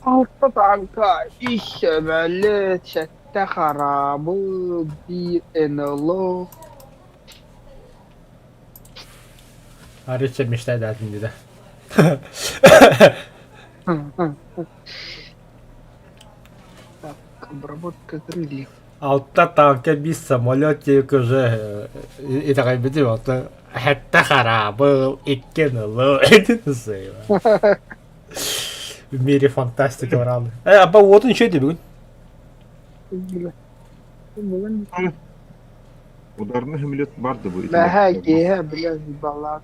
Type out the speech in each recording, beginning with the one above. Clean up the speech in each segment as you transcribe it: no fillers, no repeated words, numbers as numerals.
Алта тааҥка, үс сөмөлүөт, сэттэ хараабыл, биир НЛО Арыча мечтает да. Так, обработка крыльев. Алта танка биир самолет диэки уже итэҕэйбитим оттон сэттэ хараабыл, икки НЛО В мире фантастики барааллар. Э, аба уотун үчүгэй бүгүн. Бүгүн Ударный самолет бар да бу Бэһэ, киэһэ, бля, баллад.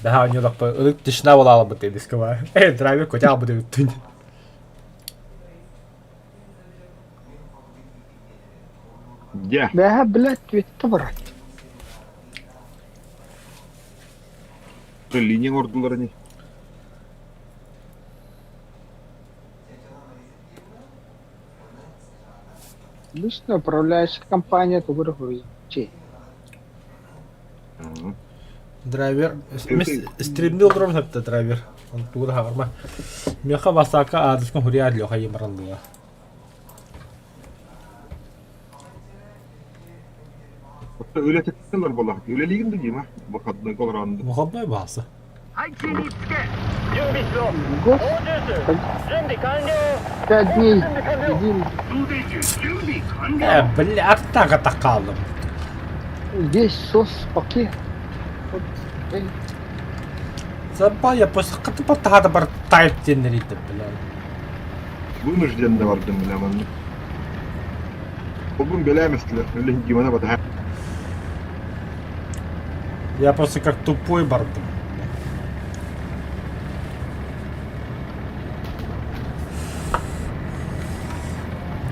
Бэһэ оонньуулахпа ылык тишина буолаалбыт дискэ бар. Э, драйвер көтө албыт эбиттин. Дьэ. Бэһэ, блядь, бүттэ брат. Линия оҥордулар ини. Обычно управляющая компания тугу эрэ Драйвер стримни олорон сөптө драйвер. Тугу да хаҕарма. Миэхэ Васака аадыскын хуриар Леха емараллыга. Үлэтиттэн барбалаах. Үлэлиигин да Дима? Выходной олорон. Выходной баасы. Год? 5 дней. Неделю. Э, бля, аттаға тақалым. Весь сос пакет. Забыл, я просто хаты бар тайп тенерите, бля. Вынужденно бардым, бля, манна. Бүгүн бэлэм эстилэр, үлэ Димана батаһа. Я просто как тупой бардым.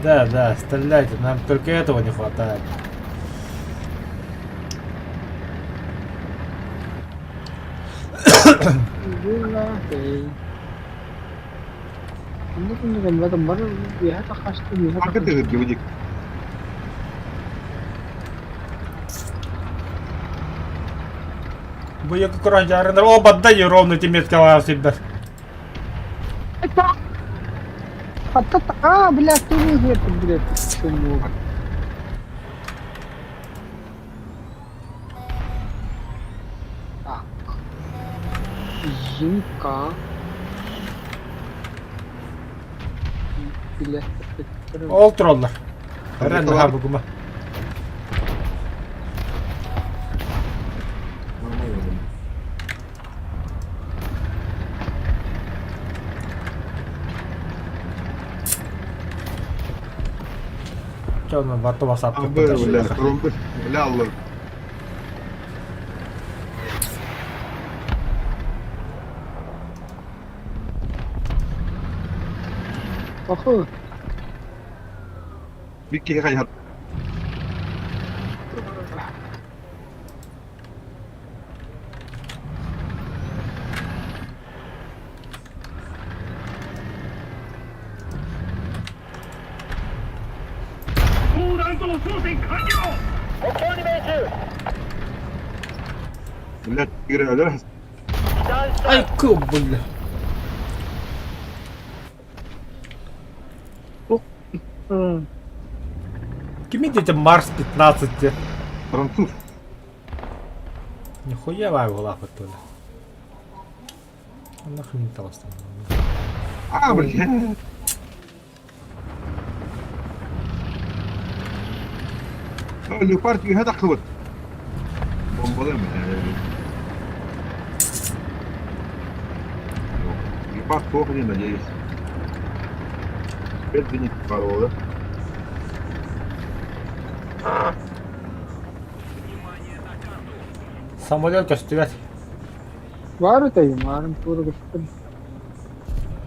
Да, да, стреляйте, нам только этого не хватает. Бу екі көрөн жарынар. О, баддай ровно теметкалаа сирдер. А, блядь, ты не это, блядь, чему? Так. Зинка. Блядь, Ол тураллар. Рен наһаа бугума. Чэ, онон барта басааппыт. Бля, аллар. Похуй. Биир киһи хайыһар. Блядь, играли. Ай, бля. Кими дети Марс 15 те? Француз. Нихуя вай лапы толя. Нахуй не толстый. А, блядь. Леопард үөһэ тахсыбыт. Бомбалар Леопард плохо не надеюсь. Опять не порвал, да? Самолет көстүбэт. Баар үтэй, маарым туора көстөн.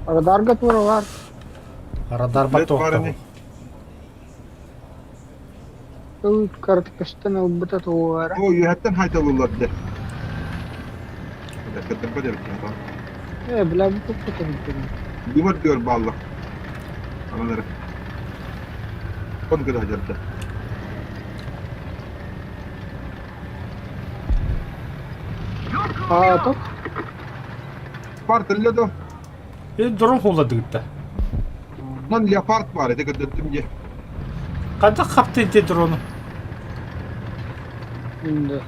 Радарга туора баар. Радар батуохта. Тыл карточкастан ылбыта туора. О, үөһэттэн хайталыыллар дэ. Кытырба эбит Э, бля, бу туппутун. Дубар түөр бааллар. Аналары. Он гына дьарда. А, так? Спарт өллө да? Дрон хулладыгытта. Онон леопард баар ити көрдөттүм дии. Хайдах хапты ити дрону? Да.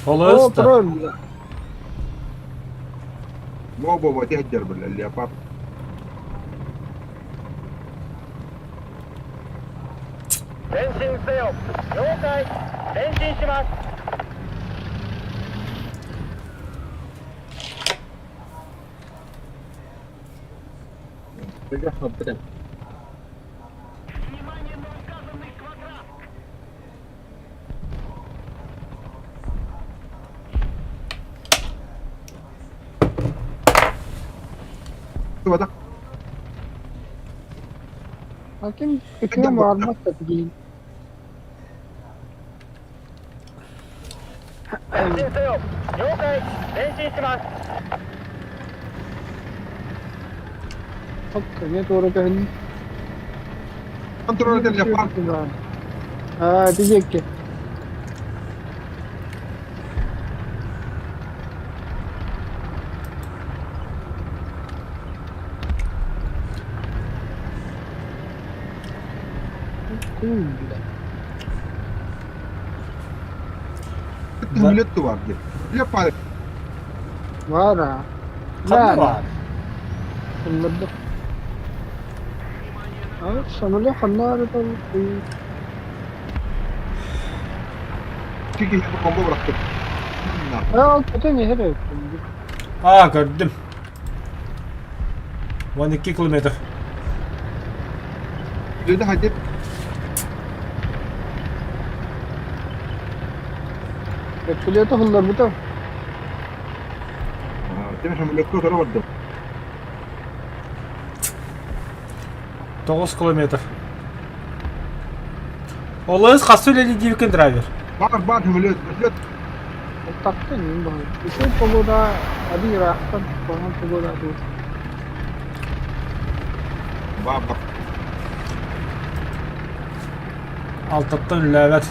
Олус О, да. тролль. Во-во-во, ити сылдьар биллэр леопард. 前進せよ了解前進します Тубата. Hakim kötüye bağırmak da değil. 前進せよ了解前進します Bak ne doğru ben. Kontrol eder леопард. Ha diyecek ki. Cool. Самолет баар дии. Леопард. Var ha. Ханна баар? Bunlarda. Evet, самолет ханна арада. Икки киһи комбо бырахтым. Ha, kötü ne herif. Аа, көрдүм. 12 километр. Дьэ хайдып. Вертолеты хылларбыта. Тем самолетка утары бардым. 9 километр. Олус хас үлэлии диэбиккин драйвер. Баар баар самолет. Вертолет. Тахтан баҕайы. Үчүгэй погода арыый ыраахтан куһаҕан погода дуу. Баар баар. Алтаттан үлэлээбэт.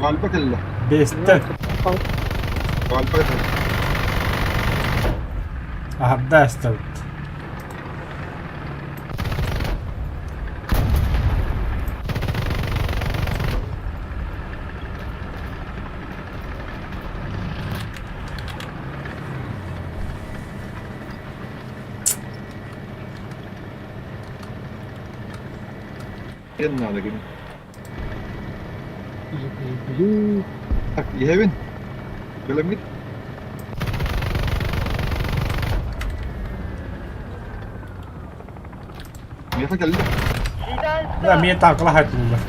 Гаальба кэллэ. Биэстэн. Гаальба кэллэ. Аһарда эстэбит. Диэн наада кини. Так, иһэбин. Бэлэмҥит? Миэхэ кэллэ. 被弾し Да, た миэн таакыла хайтыллар.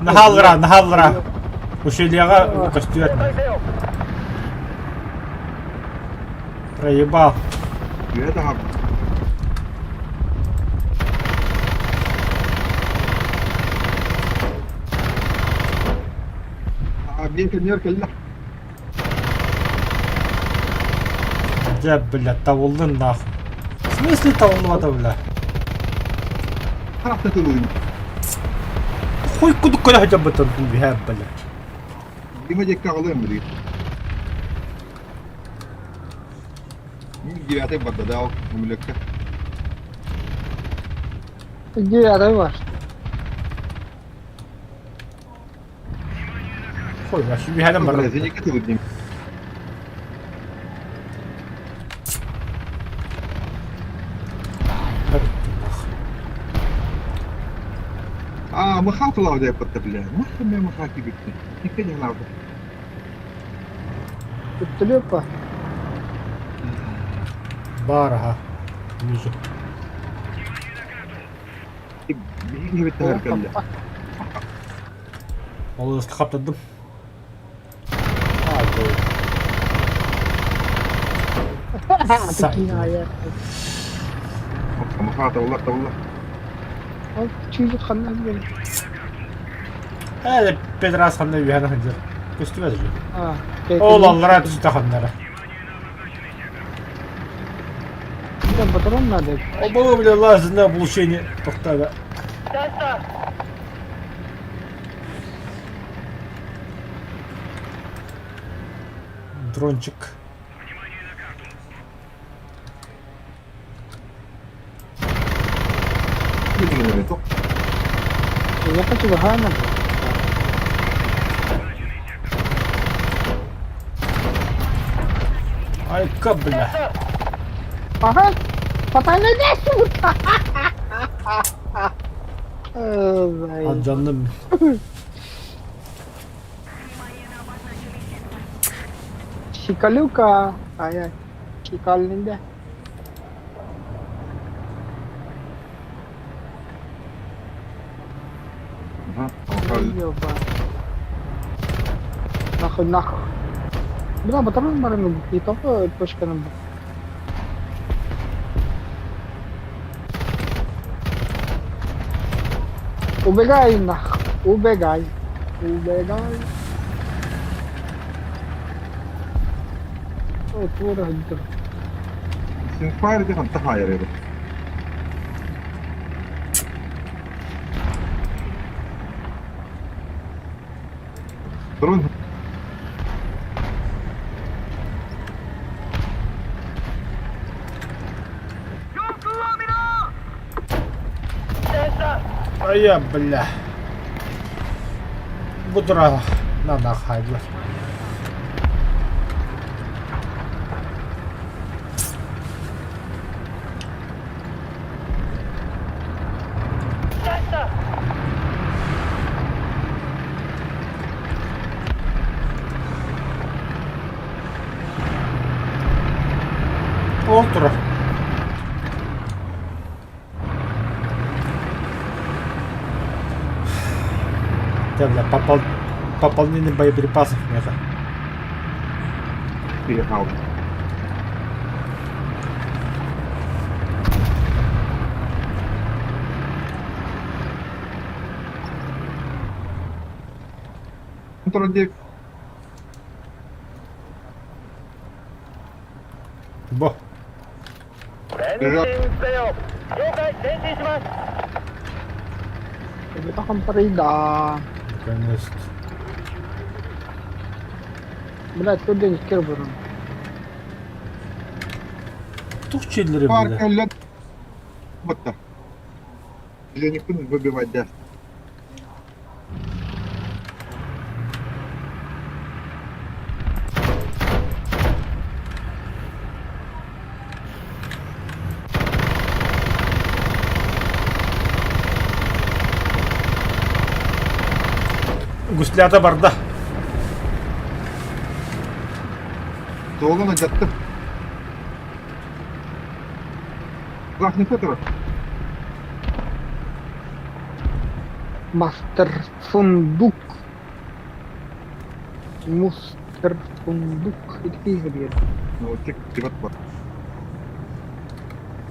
Наһааллара, наһааллара. Ущельеҕа көстүбэт. 了解せよ Проебал. Үөһэ таһаарда. Аа, биир кэннигэр кэллэ. Дьэ, бля, табыллын нахуй. В смысле табыллыбата, бля? Харахта тылыын. Хуй кудук көрө сылдьабытын бля, бля. Дима диэки аҕалыам билигин. Девятый барда да ол самолекка. Девятый бар. Хуй, вообще үһэнэн барар. Зенитка тылыын. Аа, махал тылаах диэппэттэр бля. Мах эмиэ махаа киирбиппин. Икки дьаһалаабыт. Вертолет Баар аха. Вижу. Биһиги киһибит таһар кэллэ. Ол ыска хаптардым. Махаа табыллар табыллар. Ол чүйүт ханна билэр. Ээ, Петрас ханна үһэнэ сылдьар. Көстүбэт үһү. Аа. Ол аллара түстэ ханнара. Патрон надо. Ол было, бля, лазерное облучение. Тоқтаа. 被弾した。Дрончик. Эйиэхэ чугаһаан эрэ. Айка, бля. Ага, фатальный сука! Ай. Алдьанным. Чикалюка. Ай-ай. Чикалинде. Ёба. Нахуй, нахуй. Бля, батаран баран не только точка на Убегай нах, убегай, убегай. О, туора сылдьар. Синфайр диэн таһаайар эбит. Дрон Айа, бля. Бу тура на хаайдылар. Ол турар. Дьэ, бля, попол... пополнение боеприпасов миэхэ. Приехал. Вроде Бо. 前進せよ了解前進します Ito parida. Наконец-то. Блядь, тут день кирбурун. Тух чиллери, парк бля. лет. Вот так. Ее никто не выбивать даст. Гуслята барда. Суолун алдьаттым. Главный этого. Мастер сундук. Мустер сундук. Ити киһи биэр. Ну, тик, тибат бар.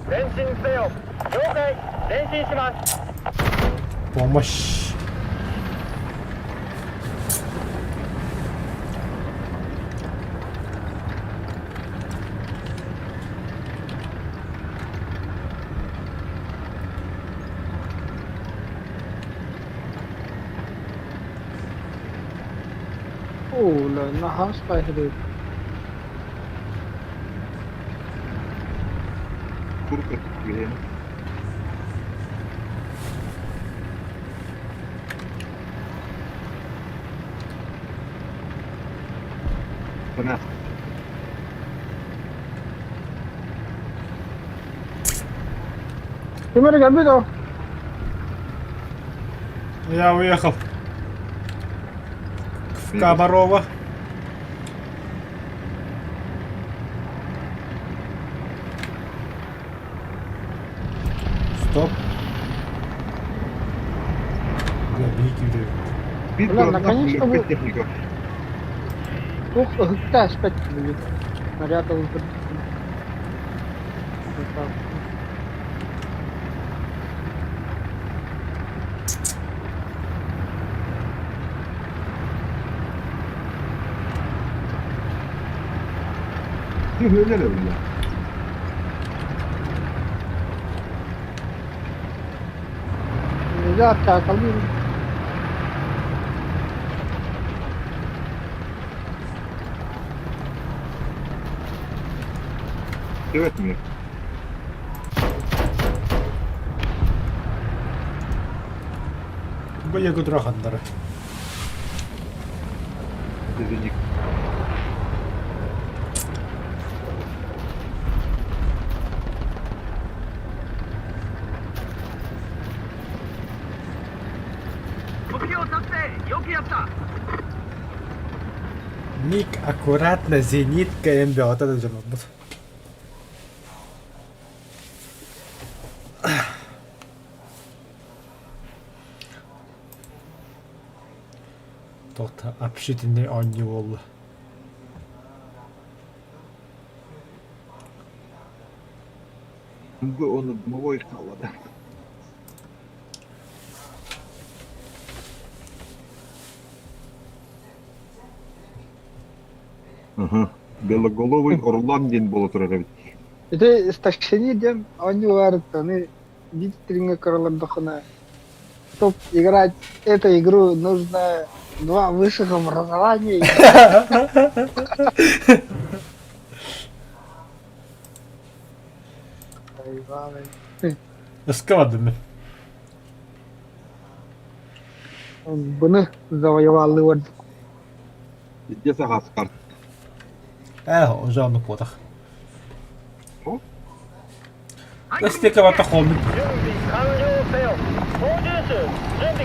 前進せよ了解前進します Помощь. Оо, наһаа спайһы Курка киһи. Понятно. Ким эрэ кэлбит оо? Я уехал. В Комарова. Стоп. Бля, беги, бля. Биир Бля, дроннаах наконец-то легкая вы- техника. Туох ыһыкта эспэт били. Снаряд ылбыт. Өлөр бля. Нельзя атакалыыр. Көстүбэт ми? Бу ягудраханнары. Извини. Ник аккуратно зенитка МБО-та да дьонорбут. Тота общительный оонньуу буолла. Оны дымовой хааллада. Ага. Белоголовый орлан диэн буола турар эбит. Ити старшини диэн оонньуулар аны биир көрөлөрдөххүнэ чтоб играть эту игру нужно два высших образования. Ыскабадым Бұны завоевал ордук. Где саҕаскар? Э, уже оннук буотах. Ыстыка бата холмик.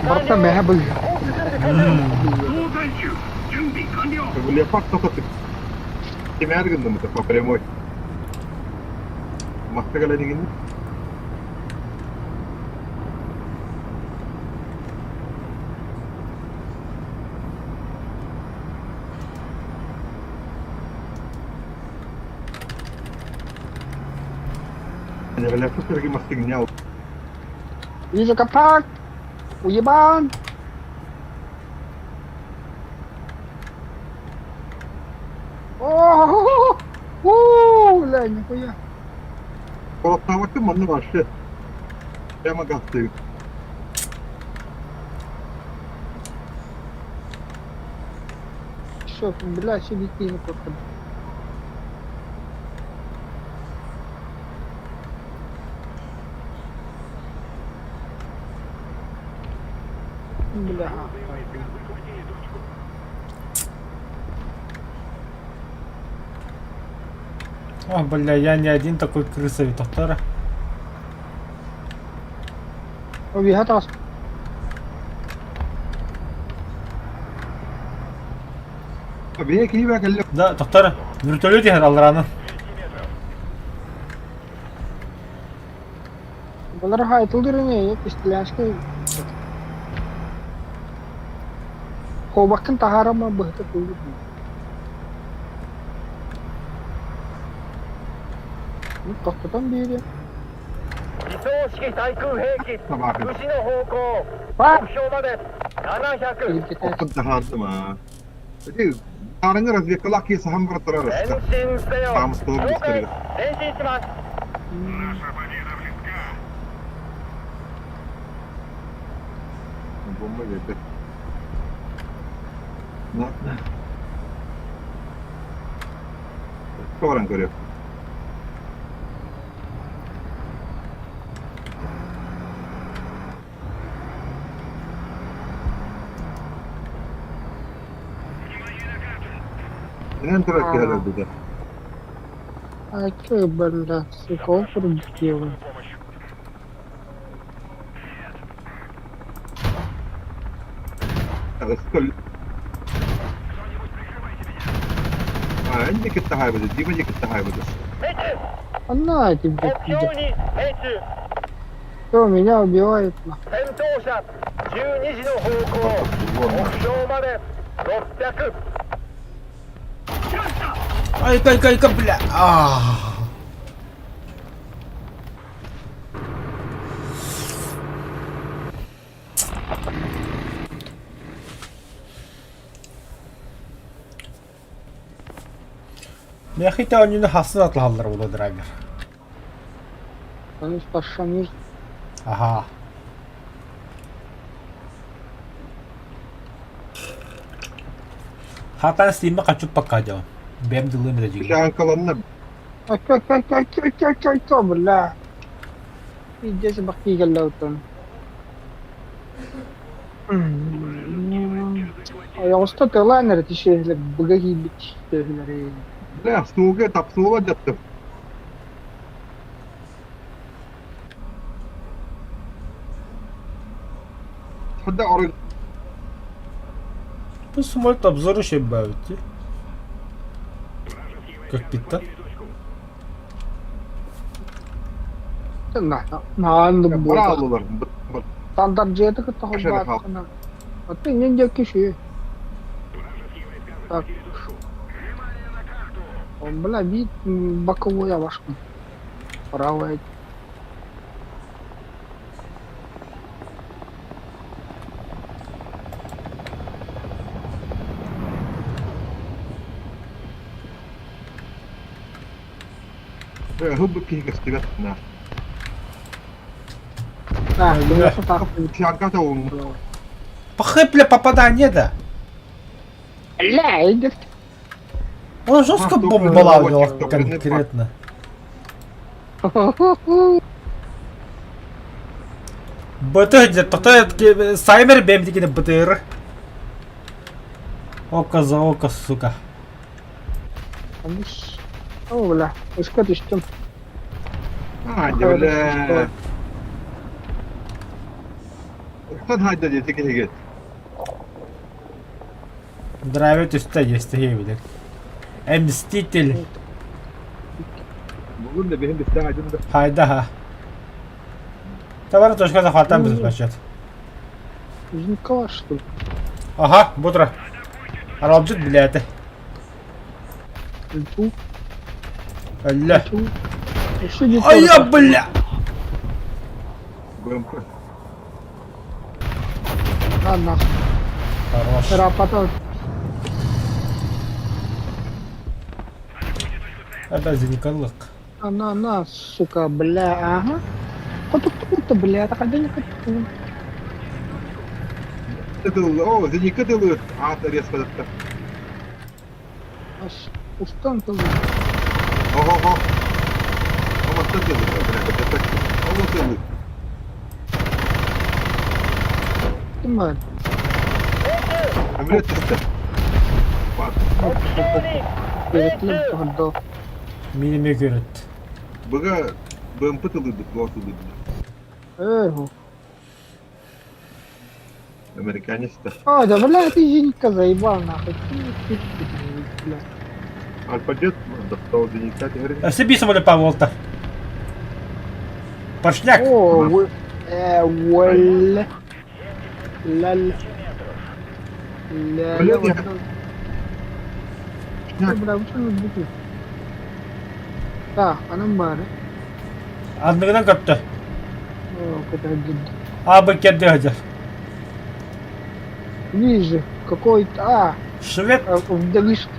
Барта мэһэ был. Леопард только ты. Кимээр гынным это по прямой. Махта кэлэнигин. Леопард сергей мастыгнял. Вижу контакт! Уебан! О, у, бля, нихуя. Короттаабаккын манна вообще. Прямо гастыы. Все, бля, сидите просто. Бля. О, бля, я не один такой крыса Витовтара. Убегать вас. Бэйэ киһи кэллэ. Да, тоқтар, вертолет иһэр аллараанан. Бұлар айтылдыр не, истилянский. Хобакын таһарама быһыта тылдыр. Тохтотон биири. 自走式対空兵器 Табаахын. 牛の方向 Бар! 目標まで700 Оппут таһаардым аа. Ити таарыҥҥа разведкалаах киһи саһан баран турар 前 ыска. 進せよ Таамыстылар 了解 быстарыгар. 前進します Бомба биэрбэт. Ладно. Баран көрүө. Инэн турар киһи өлөрбүтэ. А чё, бля, сука, он продуктивный. Ыска А, инде кытта хаайбыты, Дима дии кытта хаайбыты. 命中 Она тебе, 目 пидор. 標に命中 Кто меня убивает, нахуй? 戦闘車12時の方向目標まで600 Айка, айка, айка, бля. А. Мехите оонньууну хасын атылаһаллар буолуо драйвер. Они старшамир. Аха. Хатан стимме хочу пока дьон. Бэм дылым эрэ дьиҥэ. Шааҥкаланна. Ачча, бля. Пиздец, бахтигаллаутан. Ойоҕосто тылаан эрэ тишиэһилэр быга киирбит сүөһүлэри. Бля, суга тапсыла дьаттым. Хада орой Пусть смотрит обзор еще бавить. Как питта. Наан бара алылар. Стандартжиэты кытта холбоотоххуна оттон иннин диэки үчүгэй. Так. Бля, вид боковой абашкын. Правая. Хуб киһи көстүбэт на. А, Бля. Сиаргата он. Пахай, бля, попадание, да. Бля, иди. Он жестко А, бомбала только конкретно. БТ где то Саймер бэмдигини БТР. Око за око, сука. О, бля, ышка түстүм. А, бля. Хан хайда диэти киһигит. Драйвер түстэ есть билер. Мститель. Бүгүн да биһин бистэ айдын да. Хайда ха. Товар точка захватан біз бачат. Жинкова, что ли? Ага, бутра. Аралжыт билээти. Ульту, Өллө. ульту. Еще не Ай, бля! БМП. На, нахуй. Хорош. Рапата. Опять николык. На, на, на, сука, бля, ага. Хотукту, бля, так один хотукту. О, зеника дылы. Аата резко Устан тыл. Ого-го. Оматтан дылы. Омо дылы. Ким бар? Амрет түсті. Бар. Кереклим туһурдо. Минеме көрөт. Быга БМП тылыды, туа тылыды. Эх. Американец та. А, да бля, ты Зенька заебал нахуй. Ты, ты, ты, бля. Альфа-джет, достал Зеника, теперь. Өссө биир самолет Паволта. Поршняк. О, вы... Уэль. Ляль. Ля, Бля, ля, я- бля, бля, бля, Да, анам бар. Анныгынан көптө. О, көтөрдүн. А, б кедде хадьар. Ниже, какой-то, а, Швед. вдовишка.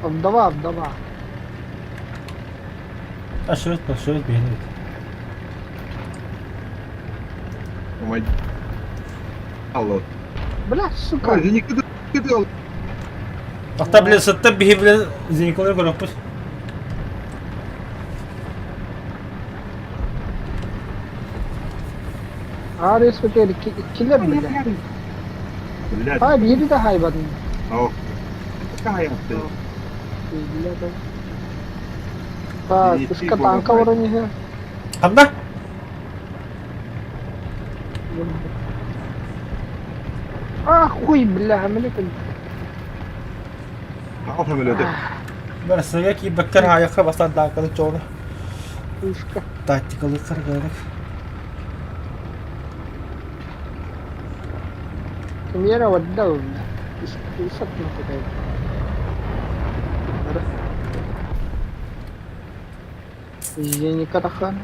Вдова, вдова. А швед, по швед бейнет. Ой. Алло. Бля, сука. Ой, Зеника тылы. Ахта, блин, сытта биһи, блин, зениколар көрөкпүт. Арес көтөр килер бля. Блядь. А, бири да хайбадын. О. Какая ты? Бля, да. Так, иска танка вроде. Ханна? А, хуй, бля, мені Алтан өлөдө. Барсыга киирбэккэр хаайахха бастаан таанканы чоҕуна. Пушка. Тактикалы харгалык. Кемера отдал, бля. Исат нахуй дай. Зеника тахан.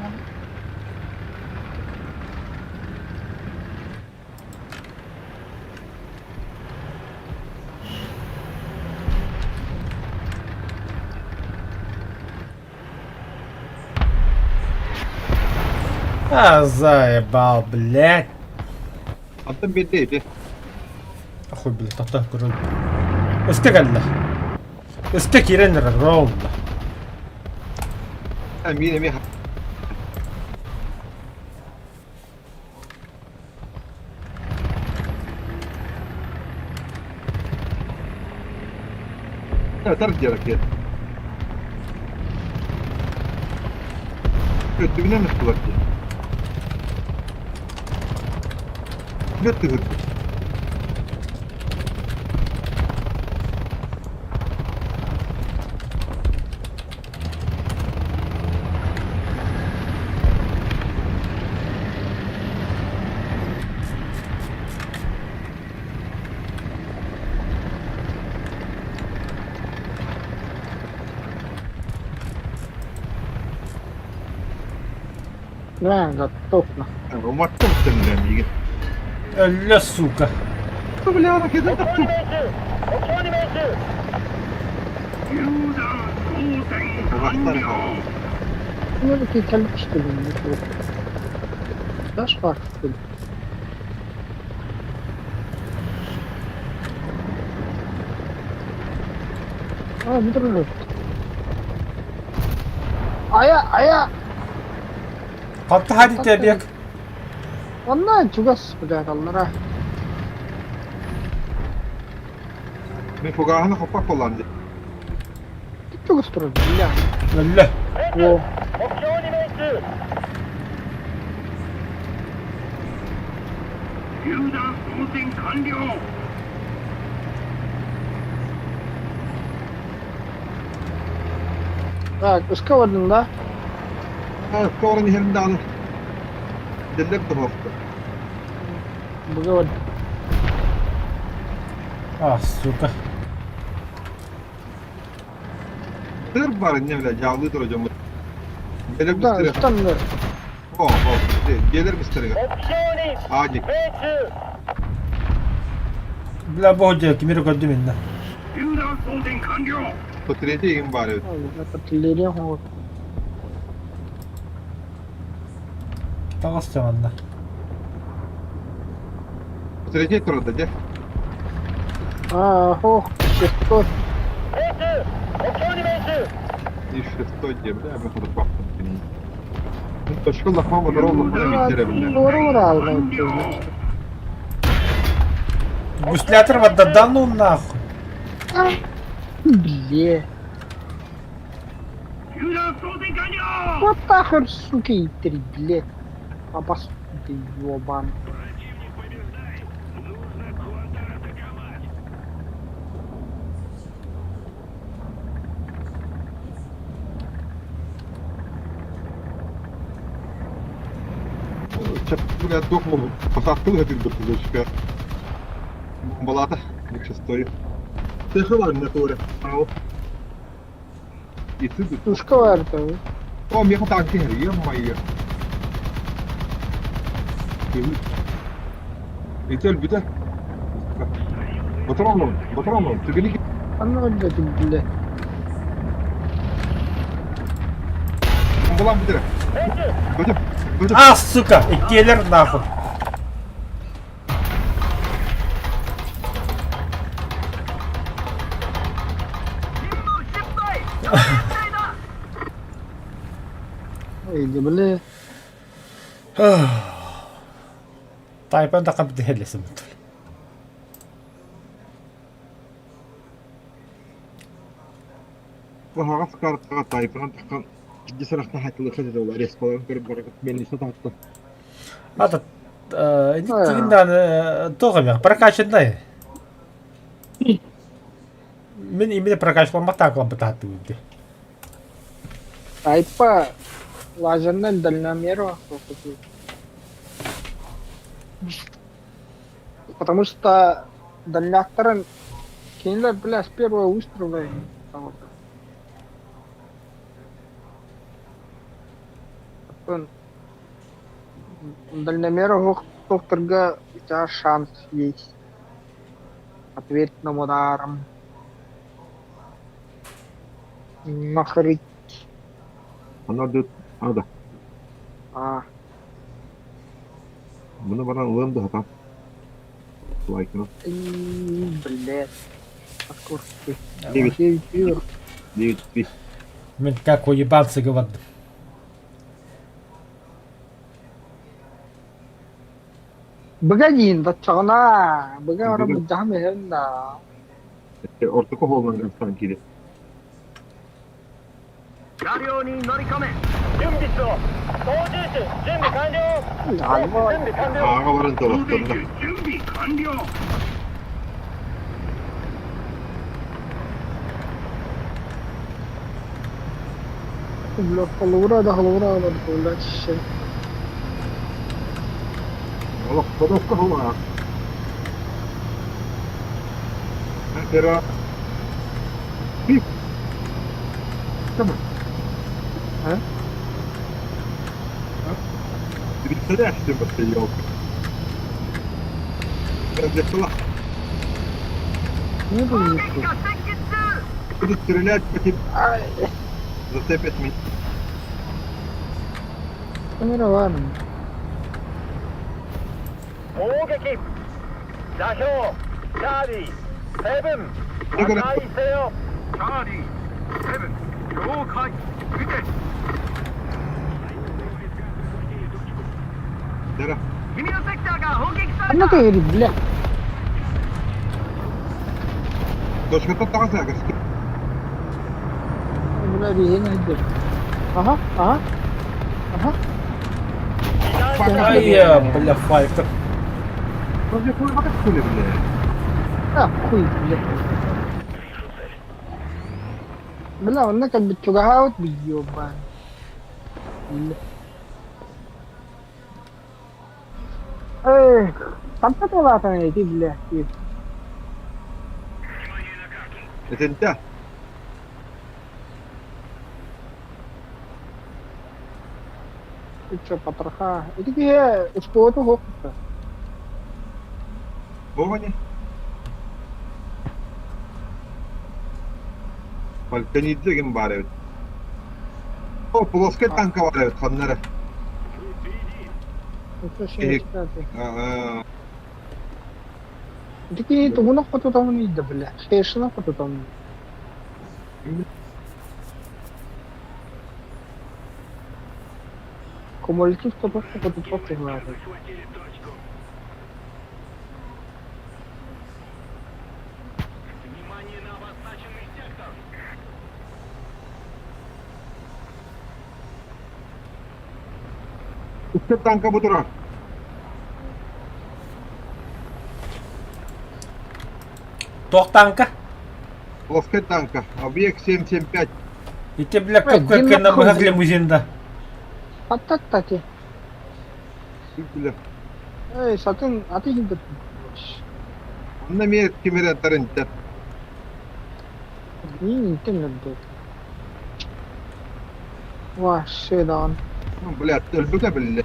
А, заебал, блядь. Антон биэрдэ ити. Ахуй, блядь, тохтоо көрөн. Өскө кэллэ. Өскө киирэн эрэр ровно. Мин эмиэ Ытар диэки. Өттүгүнэн ыстылар дии. Бэт тыһырбыт. Да, готов нахуй. Уматтым сэмнэ миигин. Өллө, сука. Бля, ракета тахсып. Ну, такие количество, блин, Дашь факт, что ли? А, не дружу. Ая, ая! Хатта хадит эбиэк. Онно чугас, блядь, аллара. Мин фугаһын хоппак боллаан дии. Чугас турар, бля. Өллө. О, Так, ускала да? Ускаларын иһэрин даҕаны дэллэр да буолта. Быгы А, сука. Сыр бар инне бile дьаалыы турар дьоммут. Дьиэлэр Да, быстырыга. ыстаннар. О, о, дьиэлэр быстырыга. Аадик. Бля, бу дьэ, кимири көрдүм иннэ. Третий игин баар эбит. Артиллерия оҥор. Таҕыс манна. Третий турда дьэ. А, ох, шестой. И шестой дьэ, бля, мы тут бахтым. Точка лахма моторол лахма миттер эбилер. Гуслятор вот да ну нахуй. Бле. Вот нахер, сука, и три, блядь. Обос... Ты ёбан. Бля, туох посадкалыга тирбит точка. Бомбалаата, шестой. Тыхылар не туре. Ау. И ты Тушка варта. О, меха танки, ё-моё. Ител бүтэ. Батроном, батроном, түгели Анна, блядь, блядь. Бомбалаан бүтэрэ. Көтөп, көтөп. А, сука, иккиэлэр нахуй. Эй, да, бля. Тайпан да қабды хелесім. Аһаҕас картаҕа тайпынан таххан икки сарахтан хатылыха дьэ респаларын көрүп баракыт мельница таһытта. Ата тигин дааны тоҕо эмэ прокачанный. Мин именно прокачаламмат таакылам бытааттыбыт. Тайпа лазерный дальномер. Потому что дальняктарын кинилэр, бля, с первого выстрела вот. Дальномер докторга у тебя шанс есть. Ответным ударом. Нахрыть. Она дыт ада. А. Мына баран ылыам да хатан. Лайкына. Блядь. Откуда ты? Девять. Девять вверх. 9-3. Мин как уебанцы говорят. Быга диин баччаҕына, быга ора былдьаһан иһэн да. Ортоку холлан ыстан киирэ. 車両に乗り込め準備しろ操縦士準備完了準備完了 Ааҕа баран толохторно. 準備完了 Бля, холура да холура олордулар ши. Олох ходовка холаа. Тера. Пип. Кама. А? Ты представляешь, что это елка? Для Не было Будут стрелять по тебе. Ай, Зацепят меня. камера 攻撃座標チャーリーセブン破壊せよチャーリーセブン了解撃て Тера. 君のセクターが砲撃され Ханна た көһүрүй, бля. Точка таҕас Бля, биһиэн өйдөр. Аха, аха, аха. Ай, бля, файтер. Разве хуй хули, бля? А, хуй, бля. Бля, онно кэлбит чугаһаабыт видео баан. Эй, хантан улаатан эти, бля, Это не та. Ты чё, потроха? Ити киһи успуоту суох Воване. Балканидзе ким баар эбит. О, плоскай танка баар эбит, ханнара. Ити киһи тугун оххотутамын ыйда, бля, Хешин оххотутамын. Кумулятив тобох оххотутуох кыһылаата. Үстэ танка бутура. Туох танка? Плоскай танка. Объект 775. Ити, бля, көп-көп быһах лимузин да. Аттаттати. Бля. Эй, сатын аты хинтер. Онно эмиэ кимирэ тарынта. Мин интен Вообще даҕаны. Бля, өлбүтэ биллэ.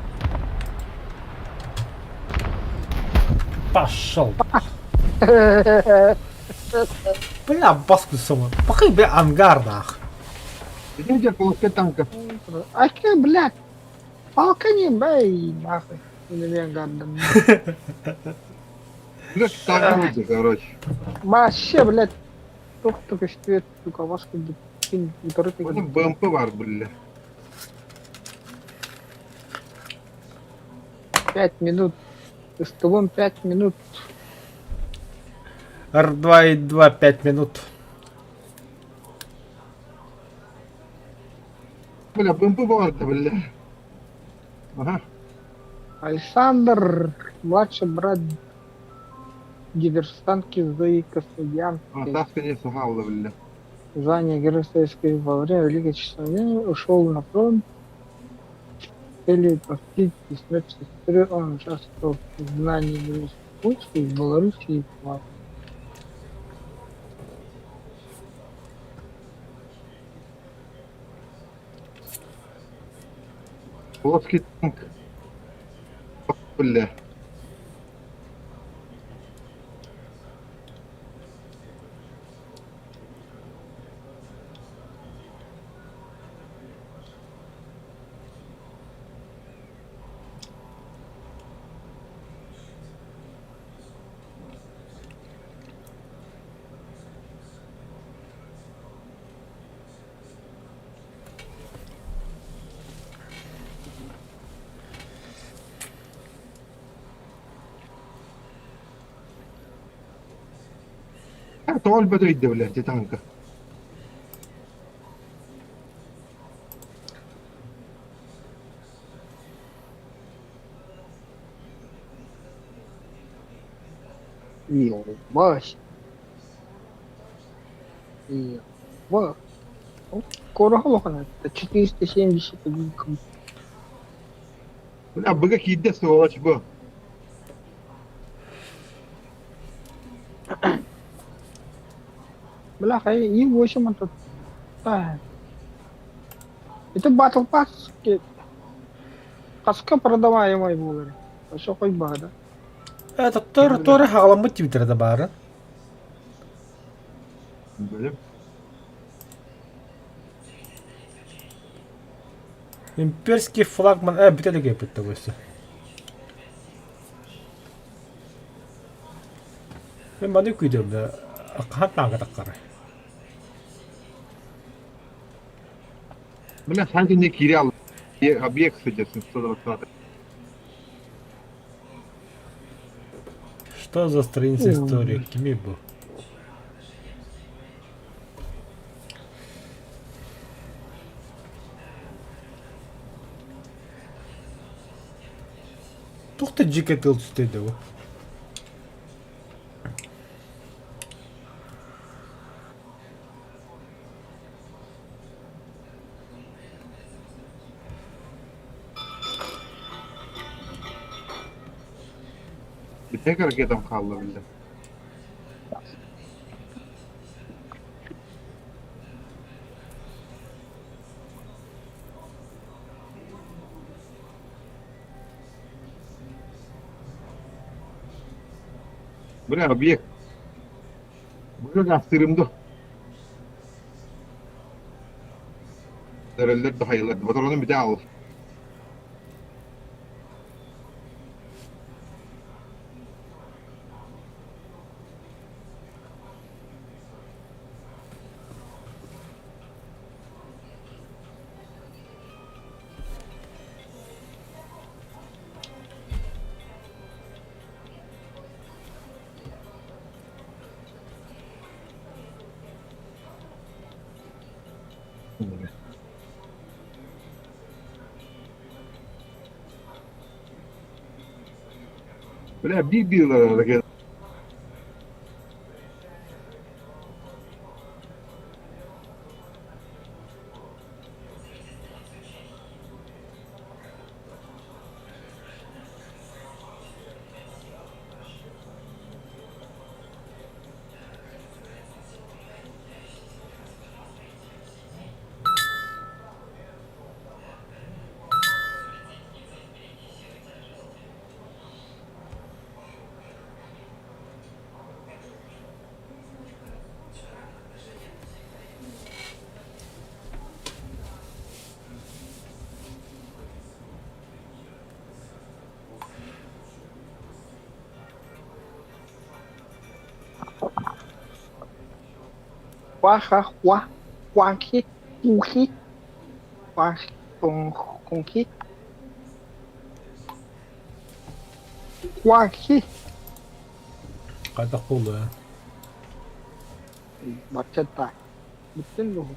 Пошел. Бля, баску сама. Пахай, бля, ангар нах. Где плоскай танка? А че, блядь, палка не бей, нахуй. Или ангардан. Бля, танк короче. Вообще, блядь, тух көстүөт, сука, бас курдук кин утары Оны БМП бар, бля. 5 минут. С 5 минут. Р2 и 2, 5 минут. Бля, БМП бар, бля. Ага. Александр, младший брат диверсантки Зои А, Космодемьянской. тас, конечно, хавла, бля. Звание Героя Советской во время Великой Отечественной войны ушел на фронт с целью отомстить за смерть сестры. Он участвовал в изгнании еврейских войск из Белоруссии и Латвии. Плоский танк. Бля. Тоҕо өлбөт өйдөбүлэ ити тааҥка? Ёбась. Ёба. Кураһа это 471 км. Бля, быга киирдэ сволочь бу. Бляха, И8 это... Да. Это Battle Pass хаска продаваемый буолар. Өссө хойбаһа да. Это тор тор хаҕаламмыт тибитэрэ да баара. Бөлөм. Имперский флагман бүтэ да кэлбит да Мен маны күүтүм да хаһан тааҥка таххарай. Бля, сан кине кире ал. Объект содержит 120. Что за страница истории? Кими был? Туох да дьиэ тыл түстэ бу? Бүтэһик ракетам хаалла биллэ. Бля, объект. Бля, астырым да. Эрэллэр да хайылар. Батаронун бүтэ аал. Бля, биир ракета. Хуаха хуа хуанхи ухи хуанхи хуанхи Хайдах буолуо Баччата. Бүттүн дуо?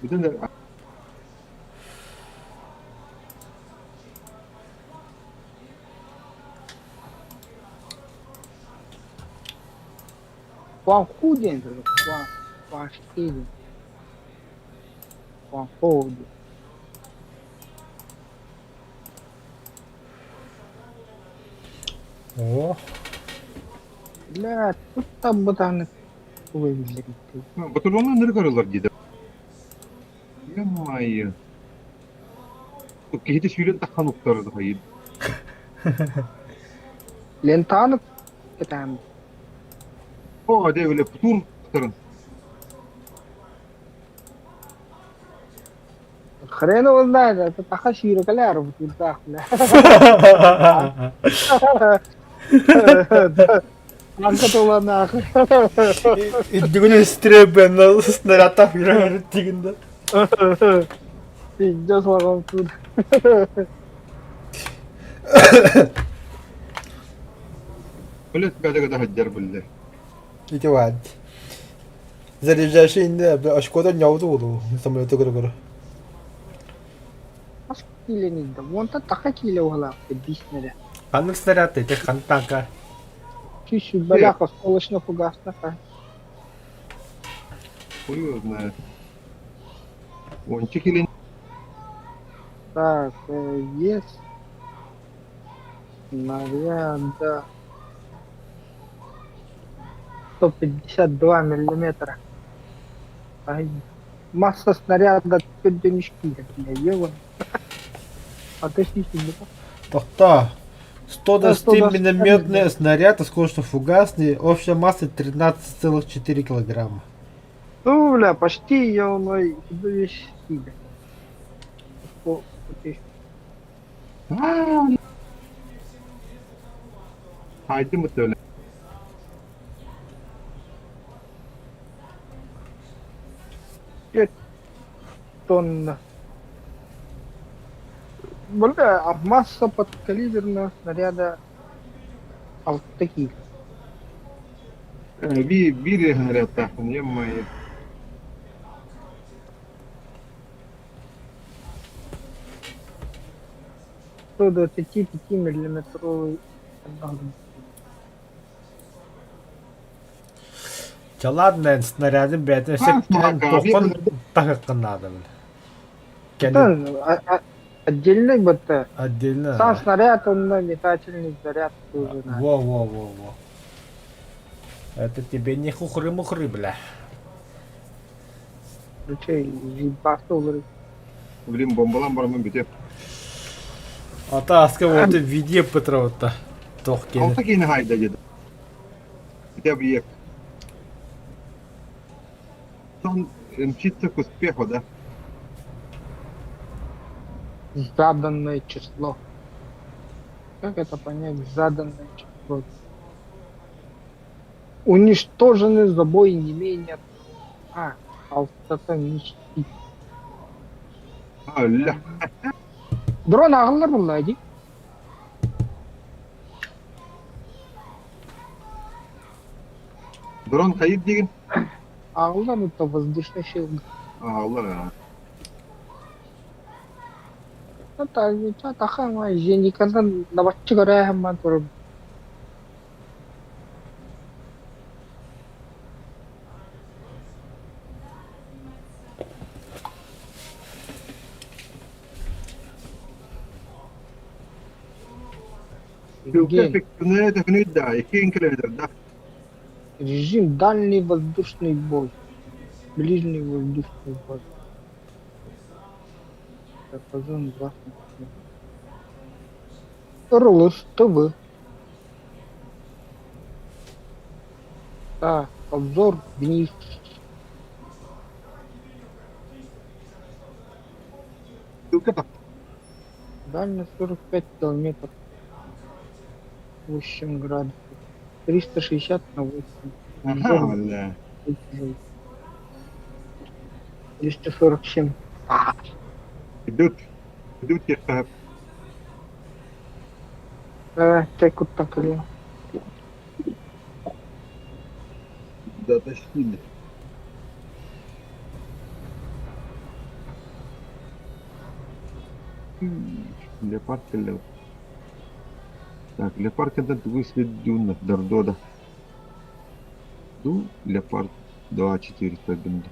Бүтүн Хуанху диэн турар. Хуа Хуанхи диэн. Хуанхо диэн. Оо, Бля, тут там бытааны тугу Батальонун ныры көрөлөр диде. Ё-моё. Киһити сүүрэн таххан уктары хайын. Лентаны кэтээн О, де бile путур уктарын. Хрен его знает, это таха сүүрэ кэлээр бутурдаах бля. Анка туланаах. Үрдүгүнэн стребенна снарядтаах үрэҕэр тигинда. Пиздец лагам тут. Билет бәдеге да хаджар билде. Ити баар. Заряжающий инде очкода ньоуду булуу самолету көрө-көрө. Хас киилэний да? Уонтан таха киилэ уһалаах биис нэрэ. Ханнык снаряд ити хан танка? 120 осколочно-фугасных. Хуй его знает. Ончик или Так, вес снаряда 152 миллиметра. Ай, масса снаряда 4,4, бля, ела. А ты снизу, Тохтоо. 120 120 минометный снаряд, осколочно-фугасный, общая масса 13,4 килограмма. Ну, бля, почти я мной весь сига. Haydi mı söyle? Тонна. Бля, а масса подкалиберного снаряда алта кило. Биир снарядтаахпын, ё-моё. 125 миллиметровый. Чэ ладно, снарядын бэйэтин өссө тоххун таһыаххын наада били. Кэлин Это отдельный БТ. отдельно. Сам снаряд, он на метательный заряд тоже надо. Во-во-во-во. Это тебе не хухры-мухры, бля. Короче, ебаться, Блин, бомбалаан бараммын бүтүө. Ата аска вот видео пытраватта. Тох кени. Алта киһини хайда деді. Хотя бы ек. Он мчится к успеху, да? Заданное число. Как это понять? Заданное число. Уничтожены забой не менее... А, алтата ничти. Алла. Дрон аҕаллар буолла дии. Дрон хайыр деген. Аҕаллар это воздушный щит. Алла. Таха зениканан набаччы көрөөһөм турар. Да, Режим дальний воздушный бой. Ближний воздушный бой. Диапазон 2 РЛС ТВ. Так, обзор вниз. Дальность 45 километров. 8 градусов. 360 на 8. Ага, бля. 247. Идут. Идут я Чай куттан кэлиэ. Дотащили. Леопард или... Так, леопард это твой дюна, Дардода. Ду, леопард 2, 400 бинда.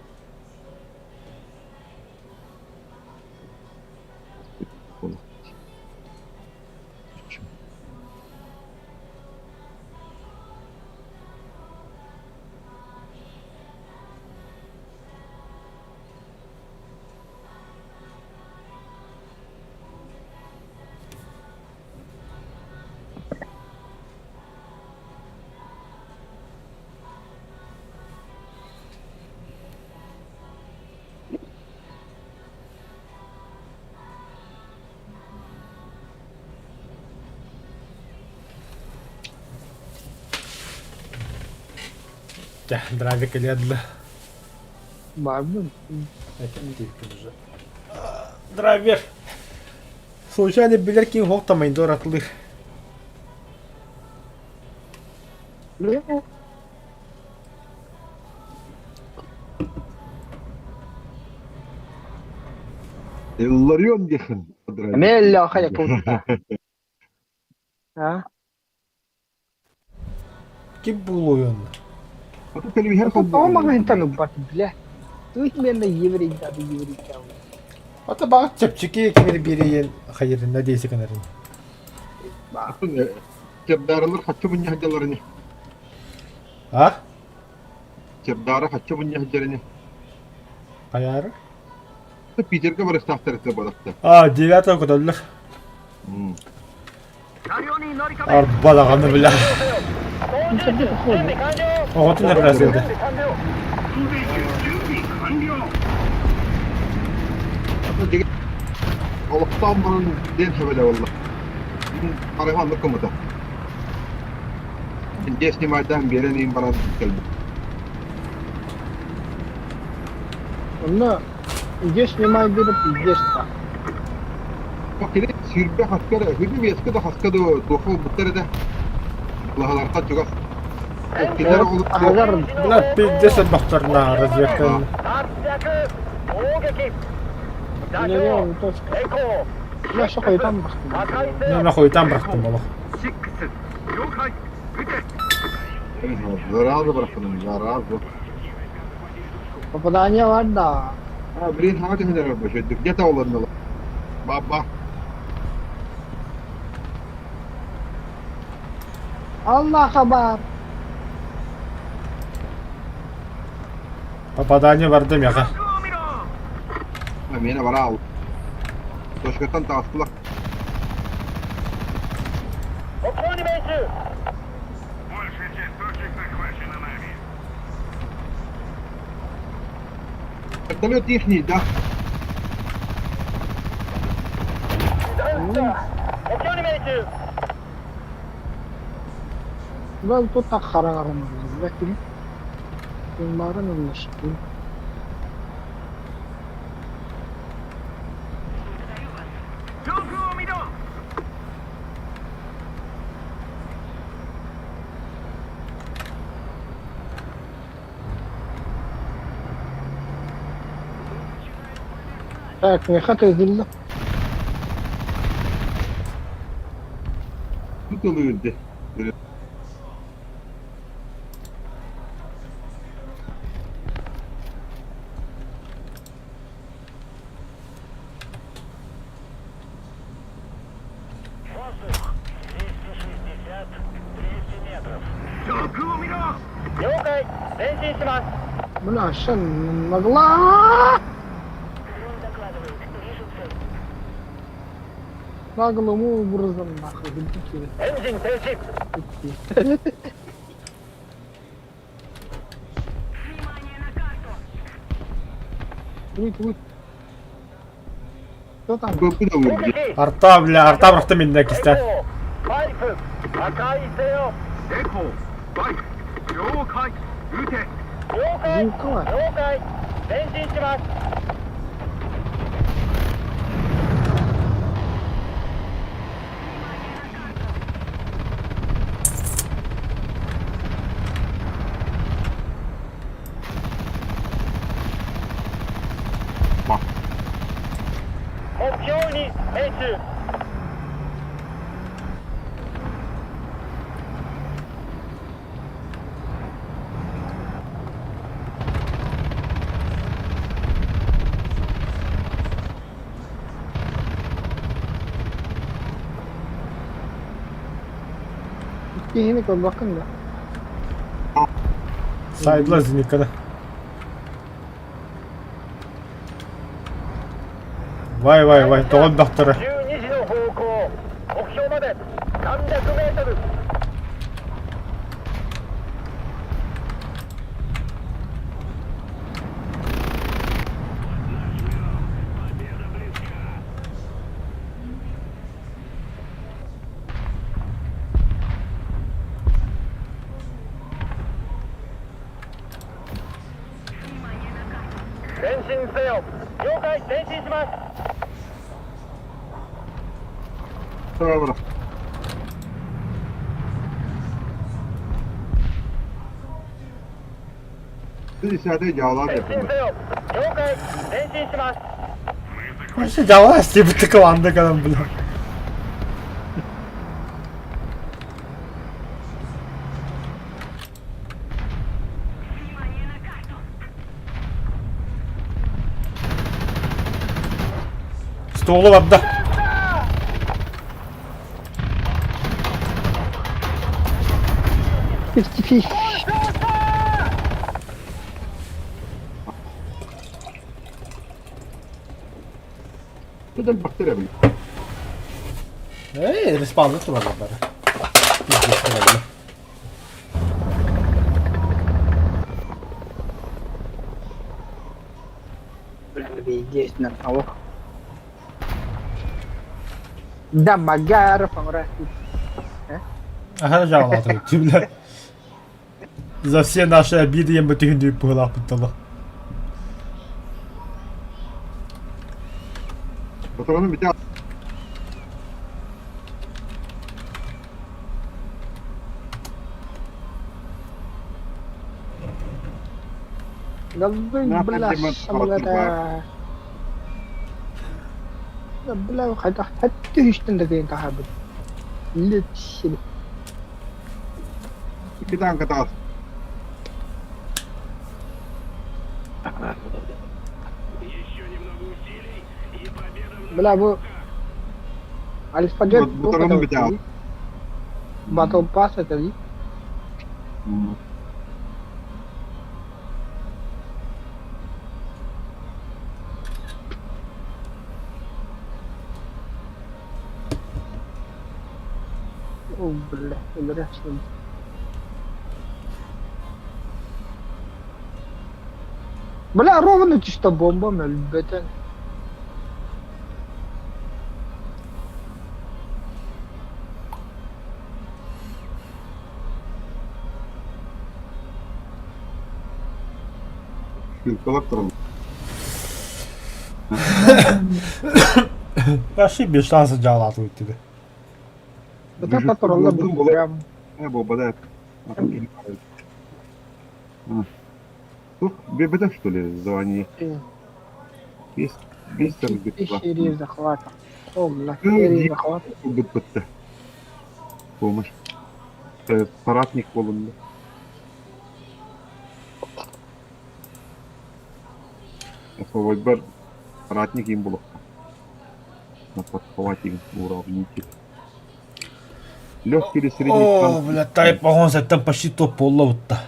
Чэ, драйвер кэлиэ Баарбын. уже. Драйвер. Случайно билэр киһи суох тамайдор атылыыр. Бля. Илларион диэххин Эмиэ Леха Якутта. А? Ким буолуой онно? Ото телевизор Тоҕо маҕаһыынтан ылбат, бля. Именно еврейдады еврейдау. Ата баҕар чэпчэки кимир биэриэн хайырын надеяся гынарын. Чебдарылар хаччы мунньа сылдьаллар ини. А? Чебдара хаччы мунньа сылдьар ини. Хайаары? Питергэ барыстаахтар этэ балахта. А, девятого көтөллөр. Арба даҕаны бля. Оҕотун эпэрээсийэтэ. Олохтоон баран диэн сөбөлө буолла. Харыһа оннук гыммыта. Дьиэ снимайдаан биэрэн иин баран кэлбит. Онно идешь снимай диэри пиздец та. Кини сүүрбэ хаска эрэ, сүүрбэ биэскэ да хаска да туохха ылбыттар этэ. Лаһалартан чугас. Кинилэр оҕолор Аһыгар Бля, пиздец элбэхтэрнаа разведканы. Неле точка. Я что хойутан бахтым. Мен хойутан бырахтым олох. Зараза бырахтым, зараза. Попадание бар да. А, блин, хаҥа түһэн эрэр бу, где-то олорнулар. Баба. Allah хабар. Попадание барды меха. Миэнэ бара ал. Точкаттан таҕыстылар. Вертолет ихний, да? Ben тут так хараҥаран ылла кини. Барын ыллашпын. Так, миэхэ тыытылла. Тут ылыырды. Бля, ща могла. Наглым образом нахуй. Выйти, выйти. Кто там? Көппү да ылыырды. Арта, бля, арта бырахтым миннэ кистэ. Звуковая. Киһини көрбөккүн да. Сайдла зениканы. Вай вай вай, тоҕо элбэхтэрэ. Бара. Десятый дьаалаах этим. Вообще дьалаас диэбит команда кэлэн бля. Столу барда. Фифти-фифти. Это бактерия, блин. Эй, респаунна тураллар бары. Бля, здесь на того. Да, Магаров, он Аха жаалаатыбыт бля. За все наши обиды я бы түһүндү быһылаахпыт Патроны битя. Да вы, бля, самолета. Да, бля, хайдах хатты үстэн да таһабыт. Лет Кидан катас. Бля, бу Альфа-Джет Патроны битя. Battle Pass это ли? О, бля, бля, Бля, ровно чисто бомба, өлбөтөн. Шилкалар турал. Вообще без шанса жаалаатыбыт диби. Вот это туралла бу прям. Э, бо бада. Тух, бебеда что ли, звание? Есть, есть там Серии захвата. О, бля, серии захвата. Бит Помощь. Соратник болун. Бар соратник им было. На подхвате уравнитель. Легкий или средний О, танк? бля, тай погон сеттен почти топ болла бутта.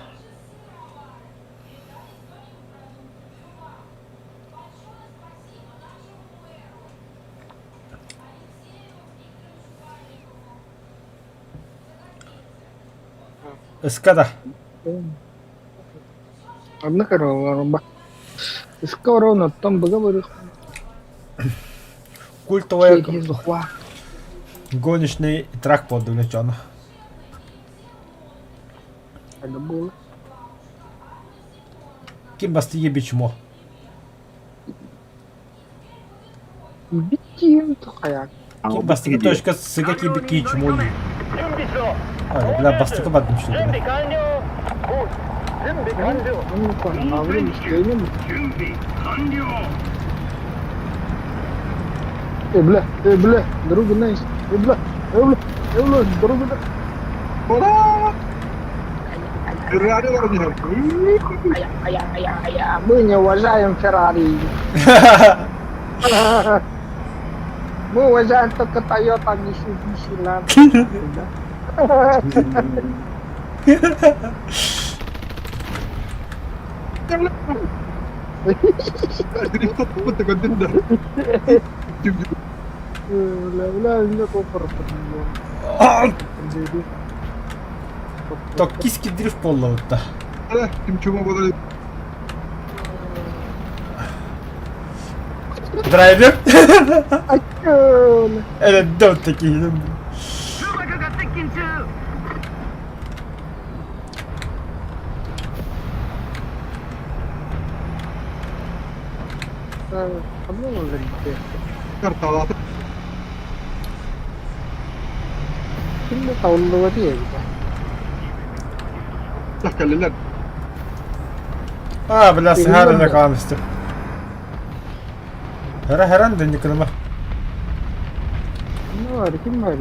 Эскада. Одна корова. Скоро там договор. Культовая Серии захвата. гоночный трак подвлечен. Это было. Ким бастыге бичмо. Битим тухаяк. Ким бастыге точка сыга ки бики чмо. 準備しろ А, бля, бастыга бардым что 準 ли. 備完了準備完了 Ну, бля, э, бля, друг найс. Э, бля, э, бля, э, бля, друг на. Ура! Феррари вроде. Мы не уважаем Феррари. Мы уважаем только Toyota, Mitsubishi, Land. Токийский дрифт болла бутта. Ким чума болар. Драйвер. Это да такие. Карталаты. Кимде тауллуга диэбитэ. Тахкаллар. А, бля, сыгары на камсте. Хара харан да никыныма. Ну, бар, ким бар?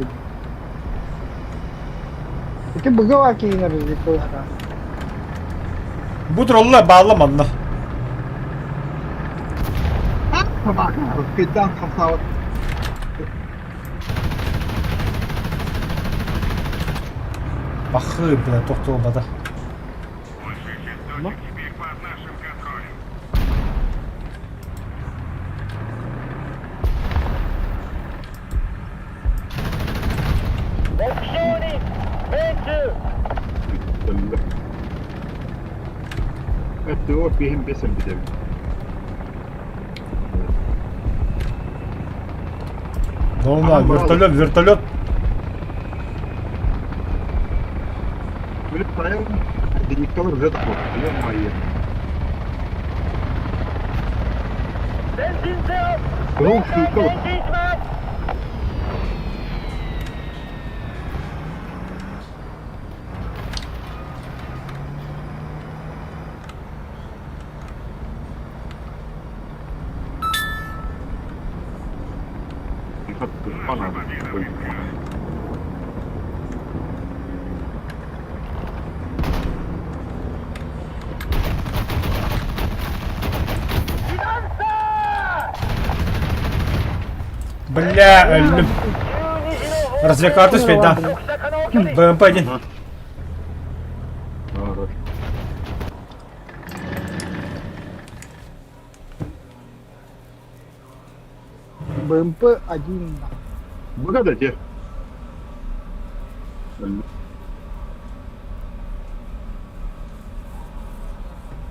Ити быгава киинэр развлекалара. Бу тролла баалла манна. Кыйдаан хамсаабат. Бахы, бля, тохтолбата. ТО пиһин бесен бүтэбит. Ну да, вертолет, вертолет. Вылетаем. Николай уже такой. Ё-моё. Ну, сука. Бля, өллүм. Развлекаться успеть, да. БМП-1. БМП-1. Выгадайте.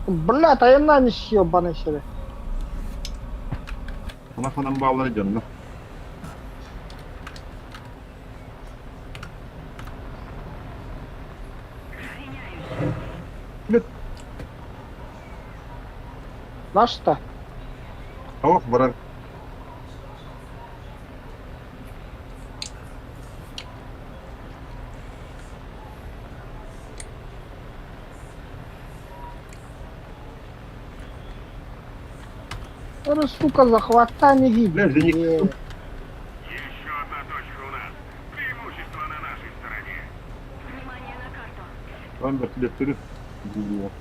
Бля, тайна не съебаный себе. Она ханам баалар дьонно. Наш-то? Ох, барар. Ora, сука, захвата не Бля, видно. Зеник. Еще одна точка у нас. Преимущество на нашей стороне. Внимание на карту. Там вертолет було.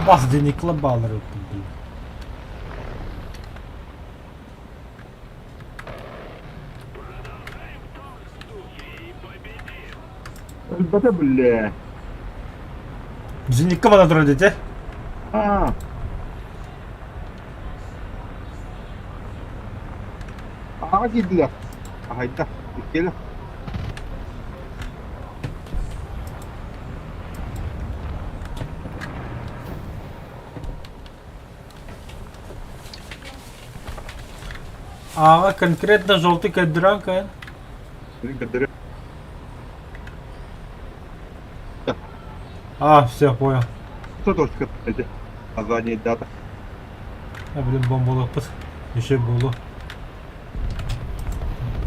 Бас Деникла баллар блин. Өлбөтө бля. Зеникка бана турар дете. А. Аға киделер. Ахайда. Иккеле. Ага, конкретно желтый кадранка. А, все, понял. Что тоже эти название дата. А, блин, бомбалаппыт. Еще было.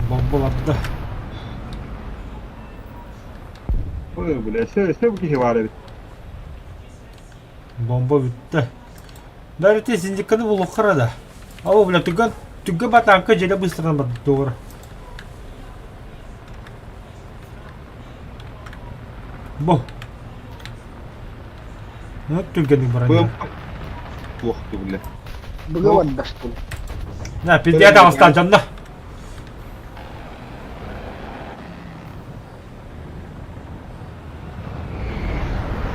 Бомбалапты. Ой, бля, все, все киһи баар эбит. Бомба бүттэ. Дарите синдиканы булуххара да. Ау, бля, түгэн, түгэн батанка дьиэ быстро бар. Бу. Ну, түргенник баран. Бым. Туох бля. Быгават да что ли? На, пиздец, астан жанна.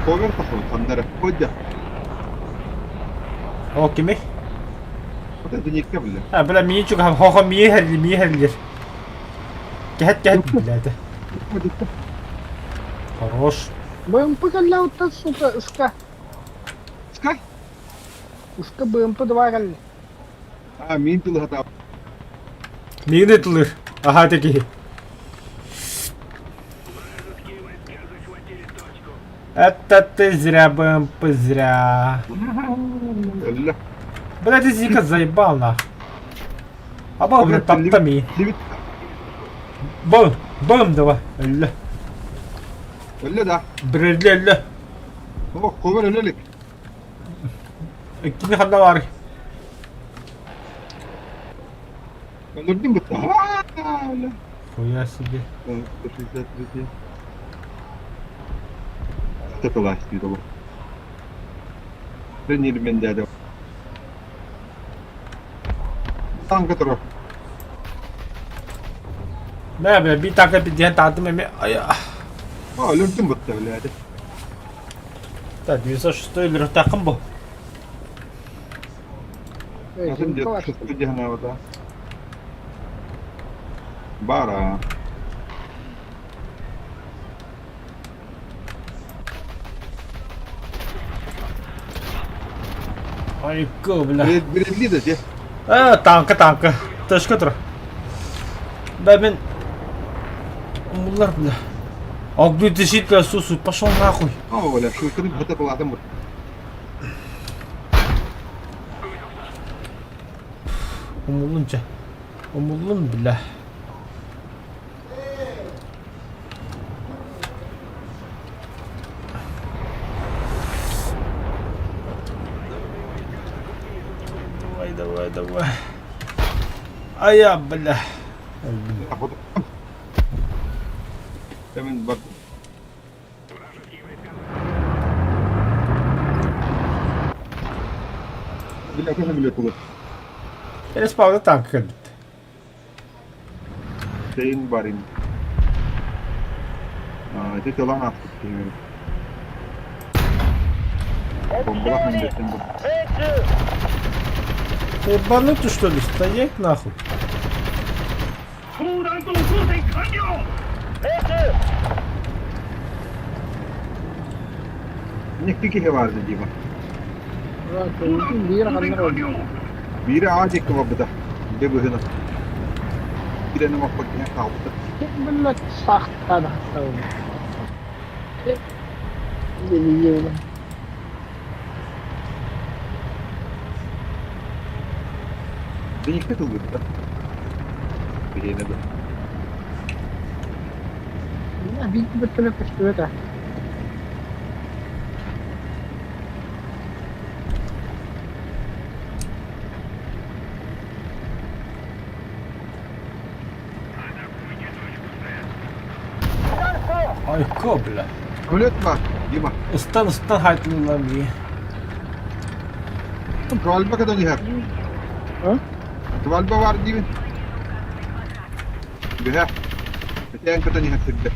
Ковер тахын хандара. Ходя. О, кими? Вот это не бля. А, бля, мии чуга, хо-хо, мии херли, мии херли. Кэт, кэт, блядь. Хорош. БМП калля сука, СК. Скай? СК БМП 2 калли. А, мин тылыһата. Миигин тылыр. Аха киһи. Это ты зря, БМП, зря. Өллө. Бля, ты Зика заебал нах. Аба, бля, таптами. Бум, бум, давай. Өллө. Өллө да. Бирелли өллө. О, ковер өлө илик. Кини ханна баар? Өлөрдүм бытта. Хуя себе. 163. Тытылаастыы тобу. Тренермен дядя. Танка турар. Мэ, бля, би така пиздец, таатым эми. Ай, А, өлөрдүм бытта, блядь. Так, 906 өлөрүөхтааххын бу. Атын 906 диһанаабыта. Бара. Айка, бля. Бредли да те. А, танка, танка. Ташка тур. Да, мен... Муллар, бля. Огнетушитель сусу, пошел нахуй. О, бля, шутер быта булатым бу. Умуллун чэ. Умуллун, бля. Давай, давай, давай. А я, бля. Hemen bak. Билэкэ билэ тулу. Респауна танк кэлбит. Сейн барин. Ити тылан аспыт киһи. Бомбалах мендеттен бу. Ты ебанутый что ли? Стоять нахуй. Никки киһи баар Дима. Биир ханнар Биири аа диэки барбыта. Дьэ быһыына. Киирэн оҥоппот киһи хаалбыта. Блядь, сахтана. Биникте тылгыта. Бириэнэ бу. Биир бөттөлө көстүбэт аа. Айка, бля. Самолет бар, Дима. Ыстан ыстан хайтылылар мии. Твальба когда иһэр. А? Твальба бар диибин. Бүһэ. Этээн көтөн иһэр сирдэ.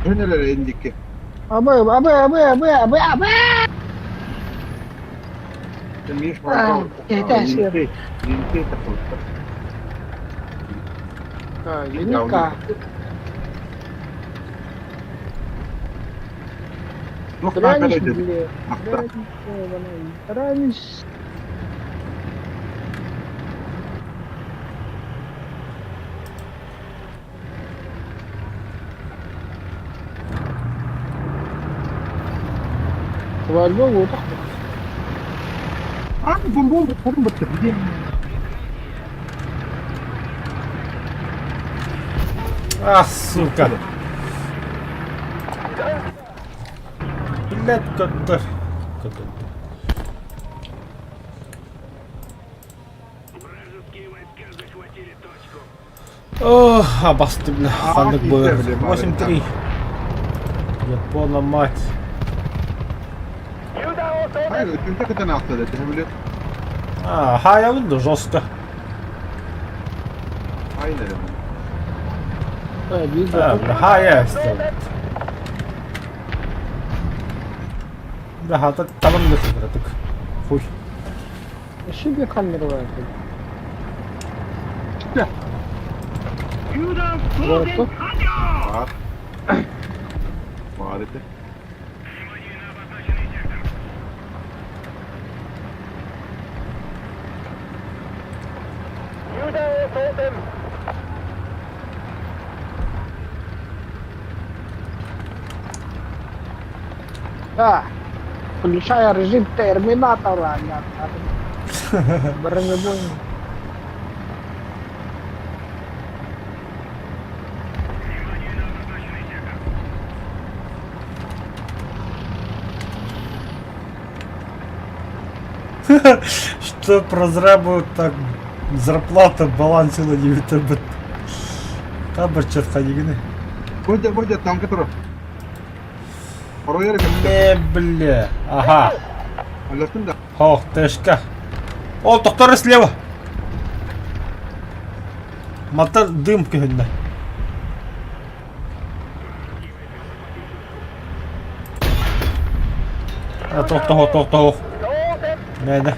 Күн эрэр индикки. Абы, абы, абы, абы, абы, абы! Миш Это сыр. Юника. Раньше, блин. Раньше. Вальбо вот. А, бум-бум, бум Ах, сука. Блядь, көттөр. Көттөр. Ох, абасты, бля, ханнык быыр. 8-3. Япона мать. А, хаявын да жестко. А, бля, хая сделать. Да, хата талым да сыдратык. Хуй. Еще bir камера var. Вот. Бар. Бар ити. Да. Включая режим терминатора. Бронебойный. Что про зрабу так зарплата балансила не бит. Табырчат ханигини. Бодя, Бодя, танка турар. Орояр кэлбитэ. Э, бля. Ага. Алластым да. Ох, тэшка. О, тохтор слева. Мантан дым көһүннэ. Тохтоһо, тохтоһо. Мээнэ.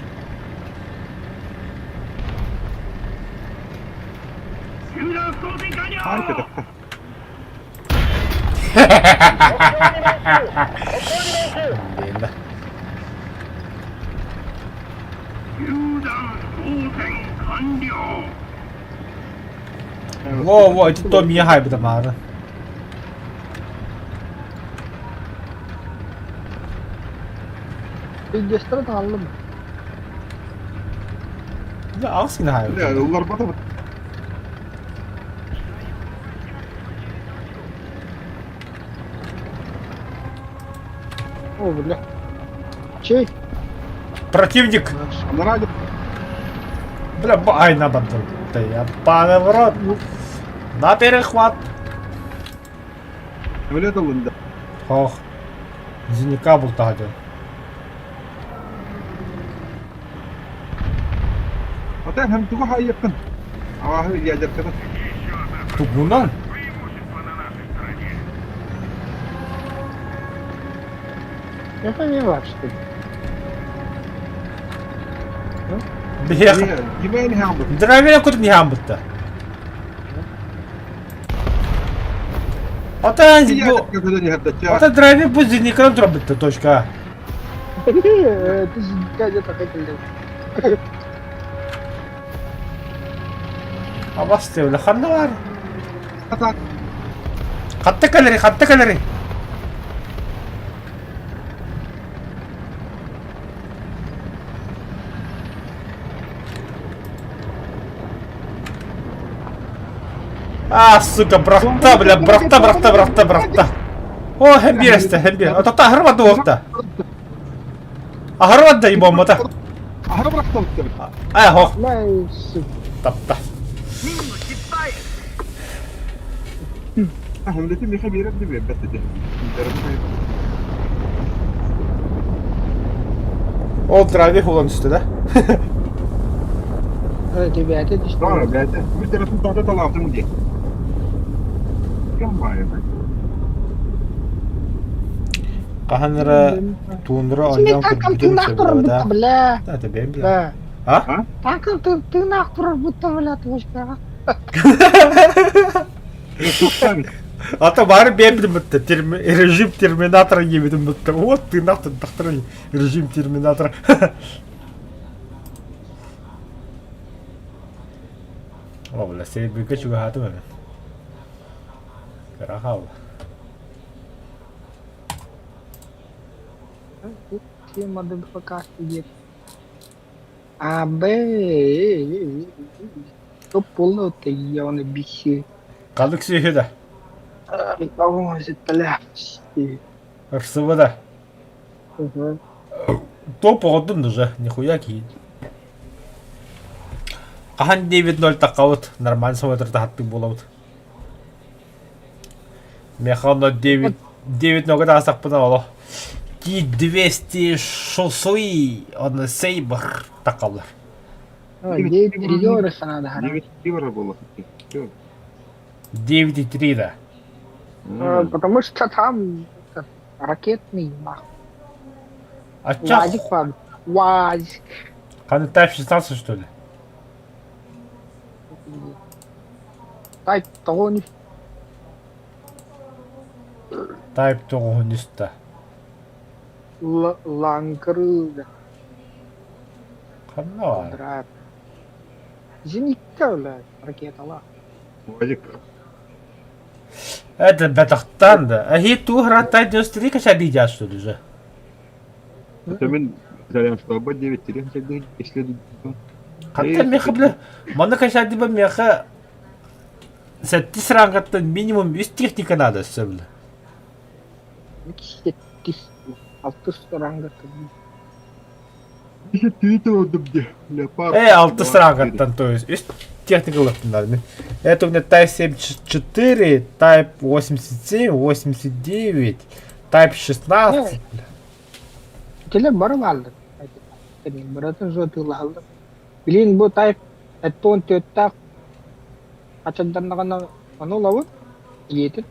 Хаар кэтэхтэ. Бэйбэ. Во, во, ити то мия хайбыта маары. Пиздестер тааллым. Аҕыс гына хайбыта. Ылларбата О, бля. Чей? Противник! Анараа Бля, ай на бандер. Да я пане в рот. На перехват. Өлө ылында. Ох. Зеника бултаһа Ата һәм туга хайыккын. Аҕаһы ядерканы. Тугунан? Я поняла, что ли. Биһиэхэ. Кимэни хаамбыт. Драйвер кутун иһаамбытта. Ата бу Ата драйвер бу зениканан турабытта точка. Ты где-то хотел. Абас диэбилэ ханна баар? Хатта кэлэри, хатта кэлэри. А, сука, бырахта, бля, бырахта, бырахта, бырахта, бырахта. О, һэн биэрэстэ, һэн биэр. Отота аһарбат уохта. Аһарбат да ебоммата. Аһара бырахта Ай, хох, Найс. тапта. Хэмлети миэхэ биэрэр да биэрбэт этэ. Ол драйвер улан түстэ да? Ребята, это что? Да, блядь, мы терапевт тоҕо талаабытым дии. Кем Хаһан эрэ туундура оонньоон Танком көрбүтүм тыынах турар сөбүлээбэтэ. бутта, бля. Да, это бэйэм билэр. Да. А? Танком тыынах турар бутта, бля, точка. А то бары бэйэм билбитте. Режим терминатора диэбитим бутта. Вот ты нахтын тахтырын режим терминатора. О, бля, сейбүкэ чугаһаатым эбит. Кыра хаалла. Все модификации сидит. А, Б. То полный ты я биси. Ханнык сүөһү да? Бля. РСВ да? Топ оҕотун уже, нихуя киһи. Хаһан 9-0 таххабыт, нормально смотрит буолабыт. Меха онно 9 9-0 таҕыстахпына олох Ти-200 шосуй, онно Сейбр таххаллар. 9 евро надо. 9 евро было. 9,3 да. Потому что там ракетный нахуй. А чё? УАЗик, правда. УАЗик. Ханна Type 16 что ли? Type тоҕо Type тоҕуһун Ланкры. Ханна баар? Зенитка, бля, ракеталаах. Вадик. Это бэтахтан да. А хи ту хратай 93 кача что ли же? Это мин Зарянского 9 3 если Хатта меха бля, манна кача диба меха сэттис рангаттан минимум үс техника надо өссө бля. Сэттис, алтыс рангаттан. Э, алтыс рангаттан, то есть үс техника ылыптынар мин. Это у меня Type 74, Type 87, 89, Type 16. Итилэр бары бааллар. Барытын жуотуулаһаллар. Билигин бу Type эттон түөттээх хачарданнаҕына ону ылабын, ийэтин.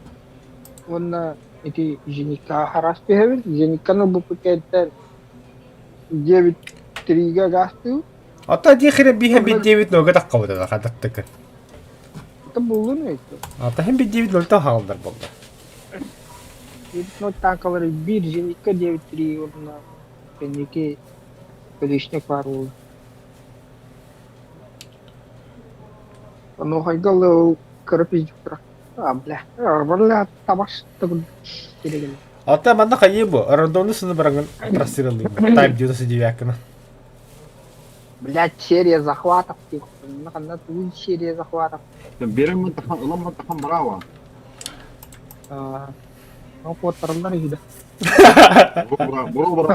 Уонна ити Зениккаҕа хараас түһэбин. Зеникканы ылбыппыт кэнниттэн дьиэбит тириигэ гаастыыбыт. Ата диэхирэ биһэ биддиэбит нога таххабыт ата хататтыкын. Это буллун эти. Ата хин биддиэбит нолтан хаалдар болла. Ну танкалары биир зенитка диэбит тирии уонна кэнники количник баар буолла. Онуохайга ол кыра пиздюктара. А, бля, бля, табаш Ата манна хайыы бу, рандомны сыны бараҥын трассиралыыбын. Type 99-кына. Блядь, серия захватов, тихо. Ханна тугун серия захватов. Берем мантахан, ылам мантахан браво. Ну, куоттараллар үһү да. Бро, бро,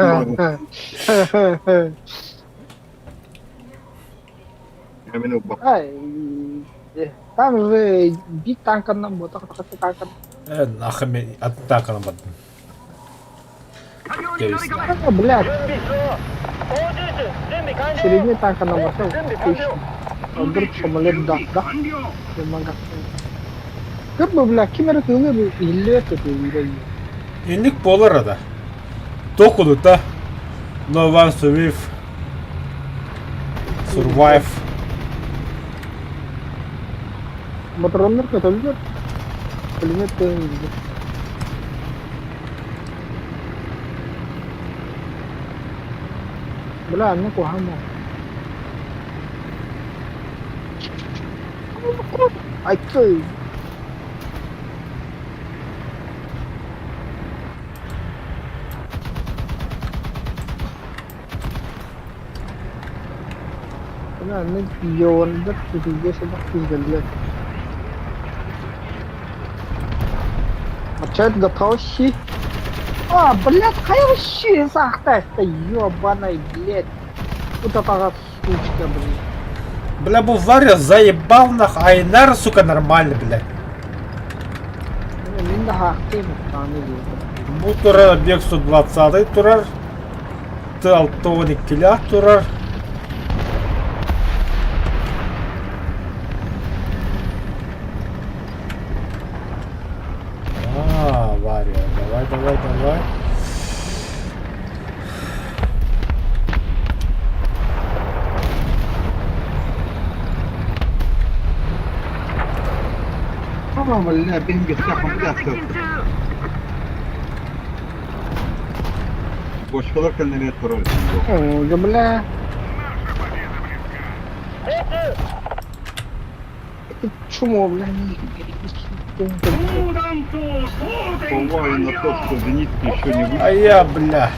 Там же биир танканан буотах танкан. Э, нахуй мен атын танканан бардым. Блядь. Средний танканан барса Вдруг самолет да, да. Көп бля, ким эрэ тыылы иллиэт этэ Инник буолар да. Токулута. No one survive. Survive. Мотороннор көтөллөр. Пулемет тыын Бля, анны куһаҕан Айкы. Бля, анны йоондар күтүгэ садах күүрдэллэр. А чё это готовщи? А, блядь, хайа вообще сахта, ёбаный, блядь. Вот это сучка, блядь. Бля, бу Варя заебал нах, Айнар, сука, нормально, блядь. Мин да хаахтыым аны диэтэ. Бу турар объект 120 турар. Т-62 турар. А, Варя, давай, давай, давай. Бля, бэһин Бочкалар кэллэрэ турар. Оо, да бля. Это чмо, бля, Уповаю на то, что зенитки еще не вышли. А я, бля.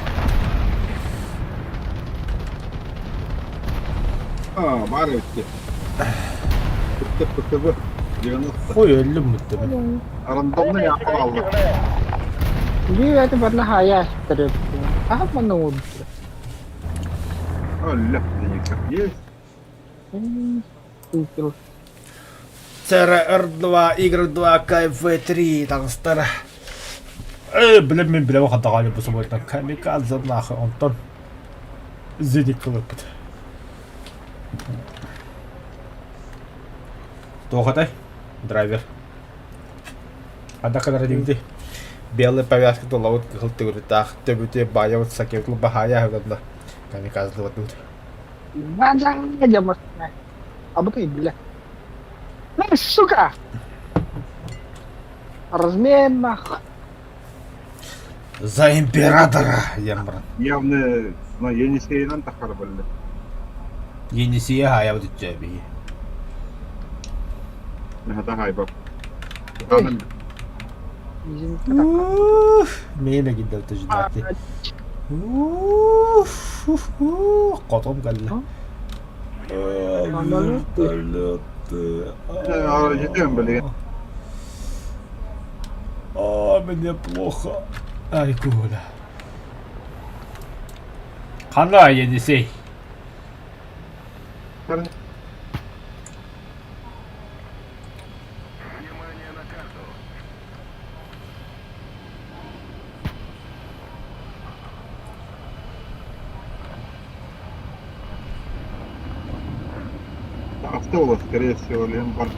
А, Баровки. ПТБ 90. Хуй өллүм бүттүм. Рандомный аппарат. Биир это барна хая астырып. Аха манна уурдура. Алля, зенитка. Есть. ЦР-2, Y2, КФ3, таҥастара. Э, бля, мин билэ хатаҕааны бу собойтан камикадзе нахуй онтон зенит кылыппыт. Туохатай? Драйвер. Анда кадара дигди. Белый повязка тулабыт кыһыл төгүрүтаах төбүтү баайабыт сакебит баһаайа хаганда камикадзе А ты, бля. Ну, сука! Размен нах. За императора, ямран. Явно, ну, Енисейнан тахар были. Енисея хаайабыт үтчэби. Наһата хаайбап. Миэнэ гиддэл туждаати. Хотом кэллэ. А, мне плохо. Ай, Коля. Хана, Енисей. Осталось, скорее всего, Лембард.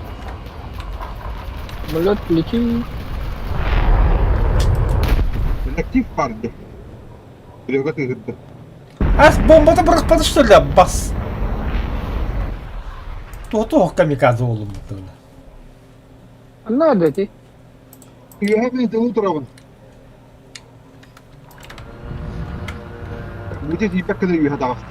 Самолет летит. Актив парди. Серега тыгырды. Ас бомбата бырахпады что ли, бас? Туох камикадзе олуммутуна. Надо ти. Үөһэ мин тылы турабын. Будет тиийбэккэ да үөһэ таҕыста.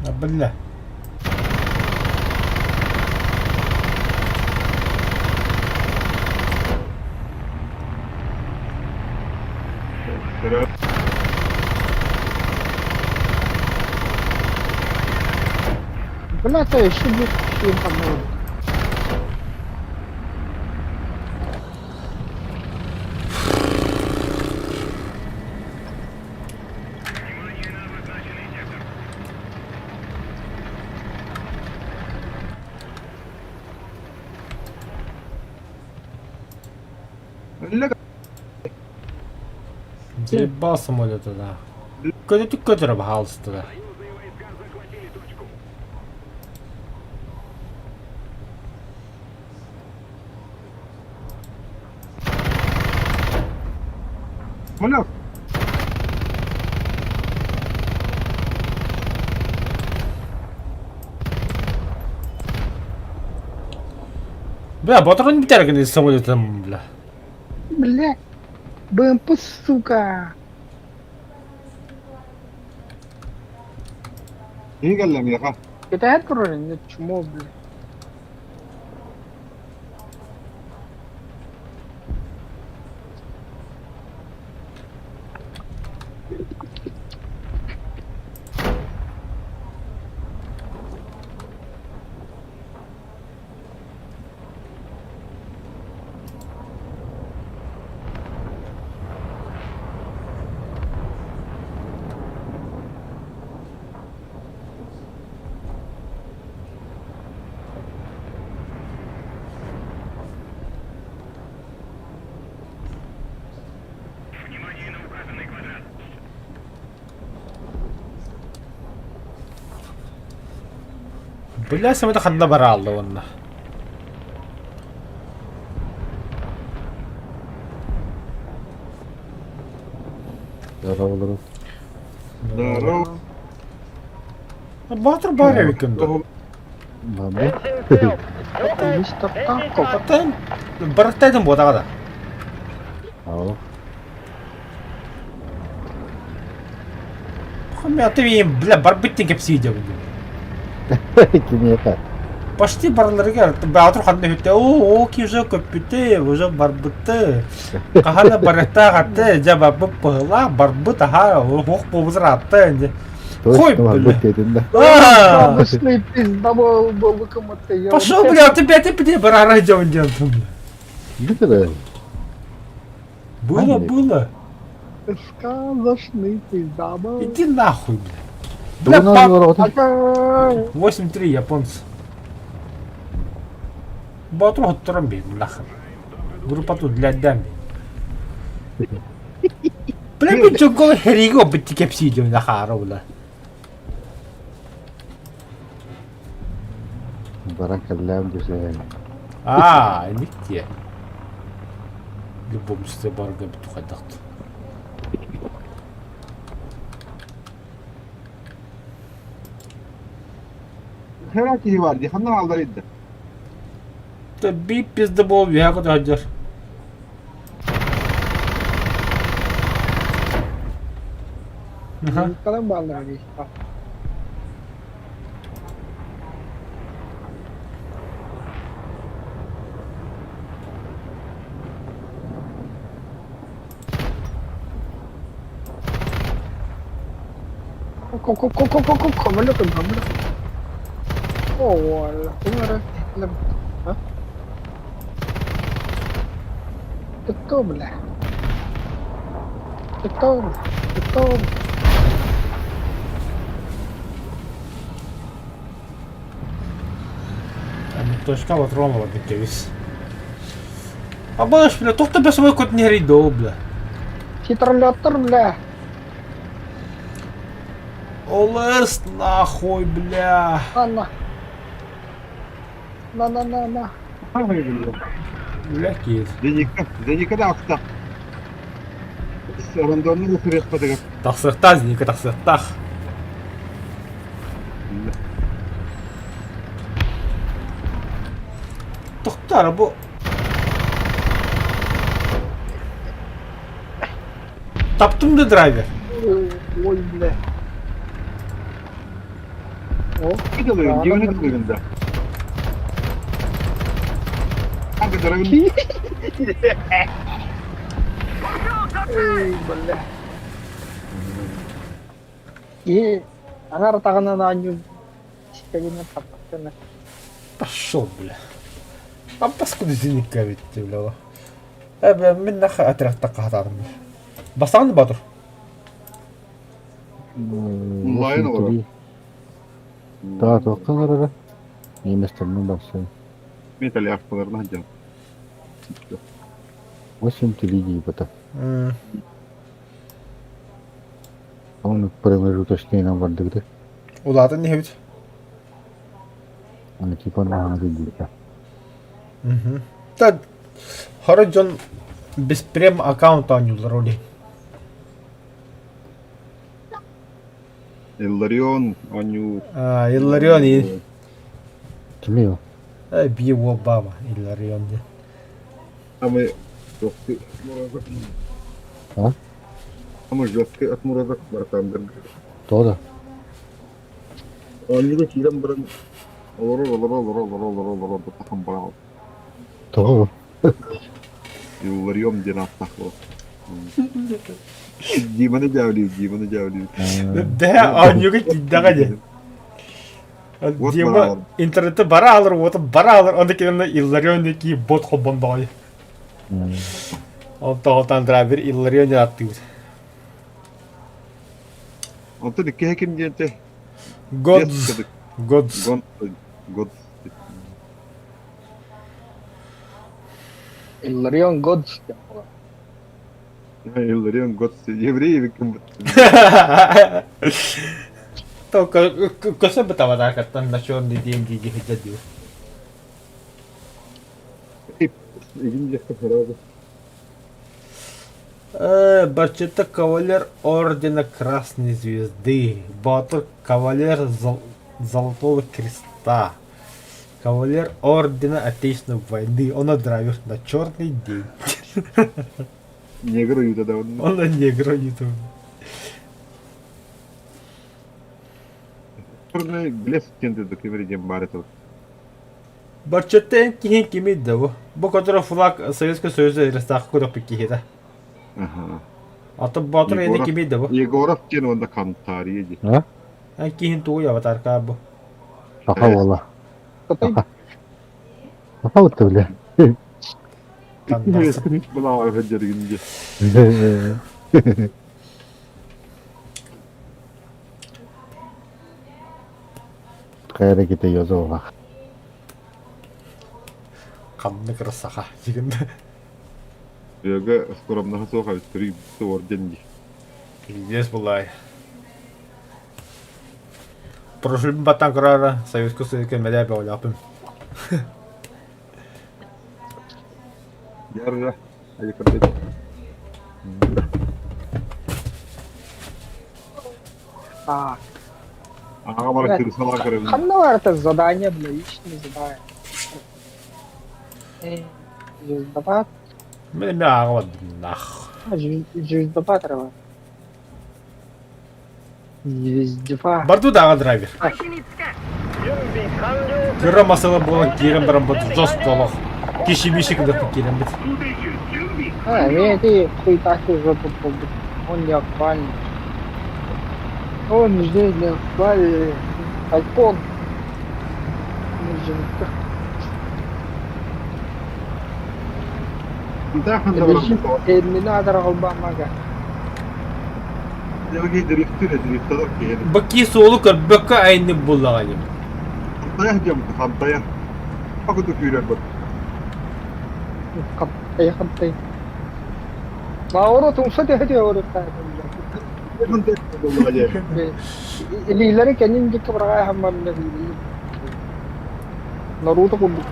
А, бля. Бля, то еще 2000 по-моему. Заебал самолет да. Көтө көтөрө баһаалыстыга. Самолет. Бля, ботурун бүтэргин самолетом, бля. Бля. БМП, сука. Киһи кэллэ миэхэ. Это турар, чмо, бля. Бля, самолет ханна бараалла уонна. Здорово. Здорово. Боотур баар эбиккин дуо? Баба. Мистер Танков. Оттон барыктайдын буотаҕа да. Ау. Ты бля, барбыттын кэпсии дьабын. Кимиэхэ? Почти барыларыгар баатыр ханна үтте оо оо уже көппүтэ уже барбыты хаһана барыктаах атты дьэ барбыт быһылаах барбыт аха ох буобузар атты Хуй, Точно барбыт диэтин да. А! Обычный пиздобол был кому-то. Пошел, бля, ты опять опять барара идем делать. Бүтэрэ. Было, было. Сказочный пиздобол. Иди нахуй, бля. Бля, Тугунан пап, олороҕутун? 8-3 японцы. Батру хотторон бей, нахер. Группа тут для дами. Бля, мен чоңкол хериго битти кепсидем нахара, бля. Баран кэллээн десе. А, нигде. В любом случае, барга биту хайдахт. Хера киһи бар дии, ханна хааллар идда? Биир пизда буол үөһэ көтө сылдьар. Хаlan бааллар дии. Ко-ко-ко-ко-ко-ко, О, А? Ты кто, бля? Ты кто, бля? Ты кто, бля? Точка патрон ылар кэбис. Абаш, бля, тоқта бэс ой кот не рейдо, бля. Хитролеттер, бля. Олес нахуй, бля. На, на. На, на, на, на. Бля, киит. Зеника, Зеника да ахта. Рандомный средства. Тахсыахтаах, Зеника тахсыахтаах. Тохтар бу Таптым да драйвер. Ой, бля. О, Делаю, диваны делаю, да. А, который... эй, бля. И аҥар атаҕынан оонньуу ситэгинэн таппаккына. Пошел, бля. А паскуда Зеника ведь, бля. Э, бля, мин нахуй отрядта хатарым. Бастаан Батыр. Онлайн олорор. Таа туохха олороро? Немецтеринэн барсан. Мен итальяшкаларынан дьон. 8-3 диэбитэ. Оны промежуточнайынан бардыгыт. Улаатан иһэбит. Аны типа наһаа диэбитэ. Та хоро дьон без прем аккаунт оонньууллар ол иһин. Илларион оонньуу. А, Илларион и Кимий ол? Э, би Обама Илларион диэн. Самый жесткий отморозок. А? Самый жесткий отморозок братан. Тоҕо да? Оонньууга киирэн баран олорор олорор олорор олорор олорор олорор баттахан баран Тоҕо? Илларион диэн ааттаах буолар. Диманы дьаабылыыр, Диманы дьаабылыыр. Дэһэ оонньууга киирдэҕэ дии. Вот Дима баралар. интернетте бара алар, уота бара алар, онно кинини Илларион диэки бот холбондоҕой. Ол тоҕотон драйвер Илларион диэн ааттыыбыт. Онтон иккиһэ ким диэн этэ? Годз. Годз. Годз. Илларион Годз диэн буолар. Илларион Годз. Еврей ким Только көсө бытабадаакаттан на черный день дии сылдьар дии. Игин диэххэ сразу. Барчета кавалер ордена Красной Звезды, Батыр кавалер Золотого Креста, кавалер ордена Отечественной войны. Он драйвер на черный день. Негр уйда да онно. Он на негр уйда. Черный глес диэн документ диэн баар этэ. Барчеттен киһин кимий да бу? Бу который флаг Советского Союза Рестах кураппыт киһитэ. Аха. Аты Боотур эйне кимий да бу? Егоров диэн уонна Кантария дии. А? Эн киһин тугуй аватарка бу? Саха уола. Кытай Саха бутта бile. Была дьарыгын Хайа ките йозола. Ханнык эрэ саха дигин. Өгө скоромнаха суох эбит көрүй орден дии. Пиздец булай. Прошлым баттан көрөөрө Советского Союзка мэдээ бөҕөлөөхпүн. Ярра, айыкырдык. Так. Аҕа баран кырысалаах көрөбүн. Ханна барыта задание, бля, личное задание. Звездопад. Мен эмиэ ааҕа бардым нах. Звездопад рава. Звездопад. Барду да аҕа драйвер. Кыра масала буолан киирэн баран бут жос толох. Киши-миши кыдаппыт киирэммит. А, мен эти хуй так уже буолбут. Он не актуальный. Он уже не актуальный. Айфон. Баки суолу көрбөккө айнып буллаҕа дим. Илиилэри кэннин диэки быраҕайаһаммарына Наруто курдук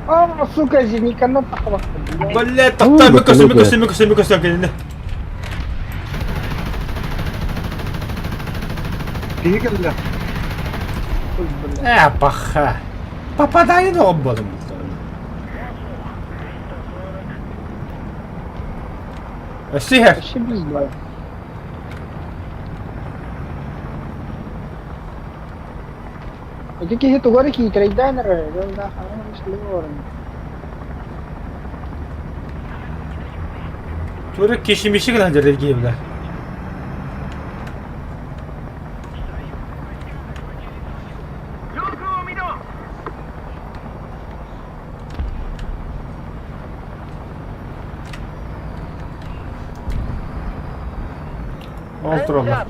А, сука, зениканы тахабаттым. Бля, тохтоо, мөкөсө, мөкөсө, мөкөсө, мөкөсө кэлинэ. Киһи кэллэ. Э, паха. Попадание оҕом буолан Өссө иһэр. Вообще без знаю. Ити киһи тугу эрэ киитэрэйдээн эрэр, да хаһан эмэ Тура киши-миши гына сылдьар киһи бile. Ол тураллар.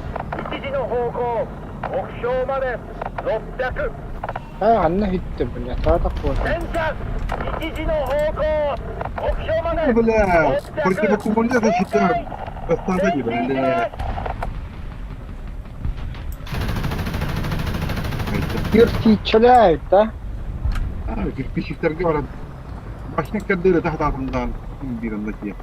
Ханна бүттэ бля, тоҕо Бля, противокумулярная защита восстановили, бля. Кирпичляют, да? А, кирпичиктерге баран. Башня кэрдире тахтаатымдаан биир онно тиийэ.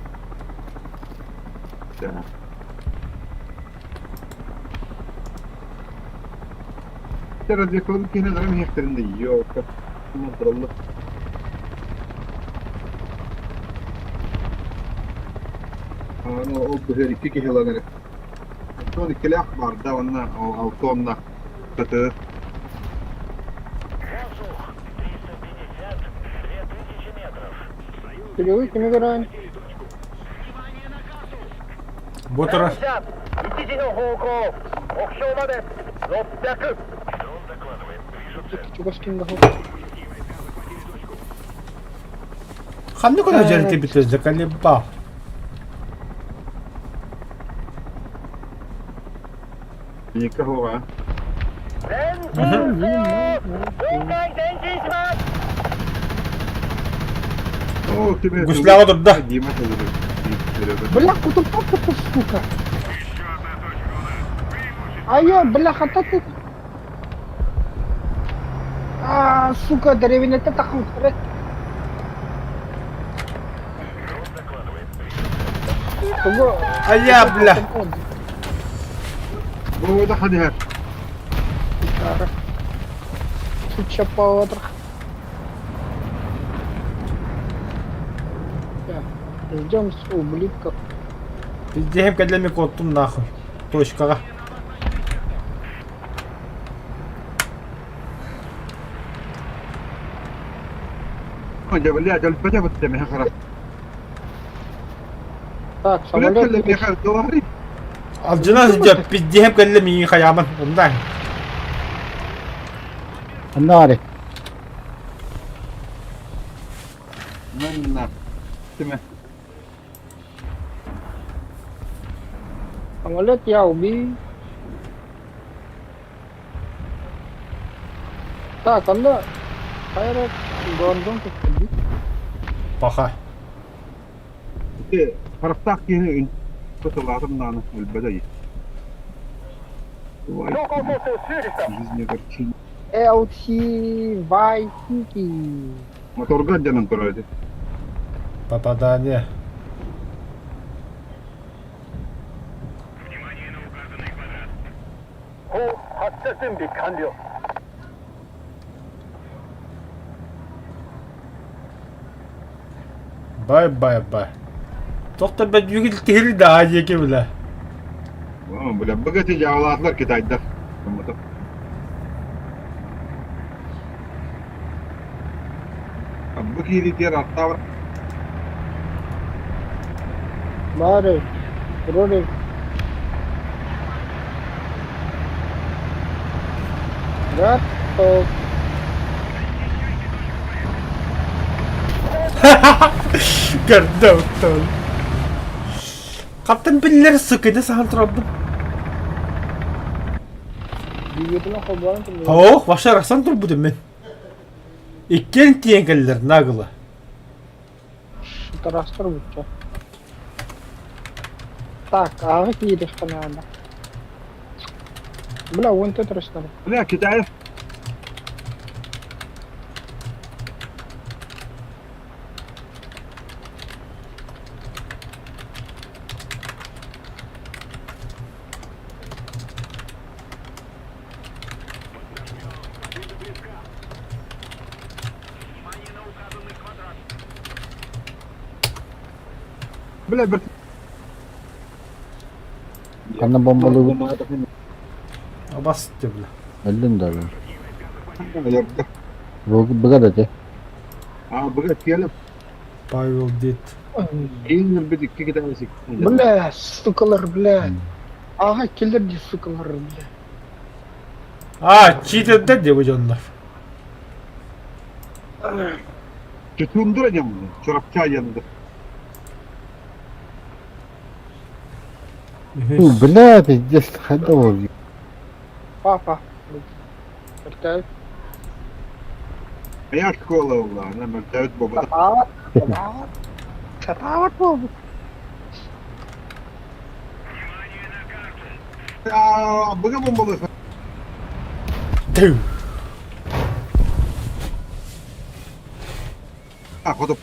Разведкаларын киһини дара миһэхтэрин да ёлка. Тураллар. Аны ол быһыар икки киһи ылан эрэ. Антон иккилээх барда уонна алта уонна КТ. Кирилл кими көрөн? Бу турар. Чугас ким да Ханнык көрө дьэрити заколебал. Никого. О, тебе... Гусляға турда. Дима Бля, кутупа сука. А я, бля, хата ты. А, сука, дэриэбинэтэ тахсыбыттара. Тугу... Айа, бля. Бу да хадыһар. Суча поводр. Ждем с ублюдков. Пиздеем кэллэми куоттум нахуй. Точкаҕа. Дьэ, бля, дьэлбэтэ бытта миһэ хара. Так, Бля, самолет... кэллэ миэхэ доллары. Алдьана сылдьар пиздеем кэллэми хайааман. Умнаан. Ханна баарый? Манна. Тиме. Самолет я убил. Так, онно Хайрат Гондон кытта Паха. Ити харахтаах киһини тутулаатым даҕаны өлбөтө Жизнь огорчение. LT Waikiki. Моторга дьанан турар ити. Попадание. 発射準備完了。 Бай-бай-бай. Тоқтар бәт жүгіл тігірі да диэки бile. Бля, быгаты дьаалаатылар китайдар. Бу кииритигэр аттаабар Бары, Рорик. Готов. Көрдө Хаптан биллэр сыкыны сахан турабын. Двигателин холбоон турбут. Ох, вообще арахсан турбутум мен. Иккиэн тиийэн кэллэр нагло. Тарастар бучча. Так, ааҕы киириэххэ наада. Бля, уон төрөстөр. Бля, Китай Бля, бер Ханна бомбалыыбыт? Абас бля. Өллүн да бля. Быга да те. А, быга келіп, Павел дед. ең бір икки китайцы. Бля, сукалар, бля. Ага, киллер ди сукалар, бля. А, читердер деп дьоннор. Чөтүндүр аням, чорапча янды. Бля, пиздец, хайда ол. Папа. Өртөөт. Я школа ула, она мөлтәүт бобата. Сатаабат. Сатаабат. Сатаабат буолбут. А, быга бомбалы. Түү. А, хотоп.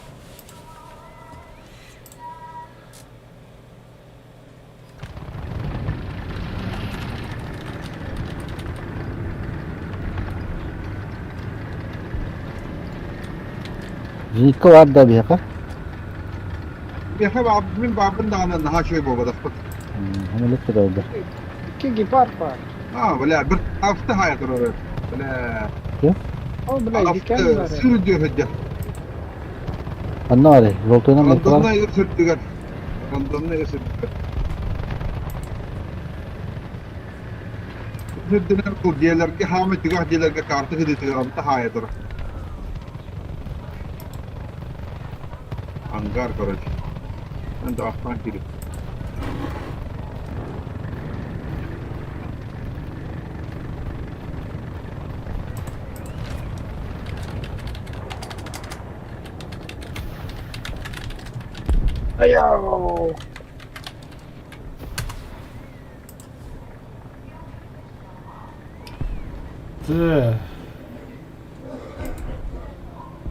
Зенитка бар да биһиэхэ. Меха баб, мин бабын даҕаны наһаа үчүгэй буолбатахпыт. Ханылык да Икки гепард баар. А, бля, бір авто хая турар. Бля, Ол, бля, авто дикэн бар. сүрдү хөддө. Анна бар, жолтуйнан Рандомна бар. сүрдүгэр. Рандомна сүрдүгэр. Сүрдүнэр бу диэлэргэ хаама түгэх диэлэргэ карта хыдытыгар амта хая турар. Ангар, короче. Енді ақтан келіп. Аяу. Ты.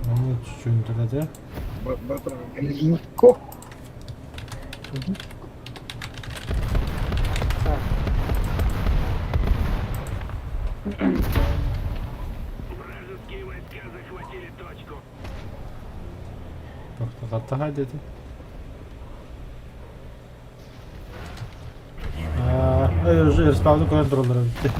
Ну, чуть-чуть да? Легко. Так. Тохтоттаха дети. Уже респаун контроллер битти.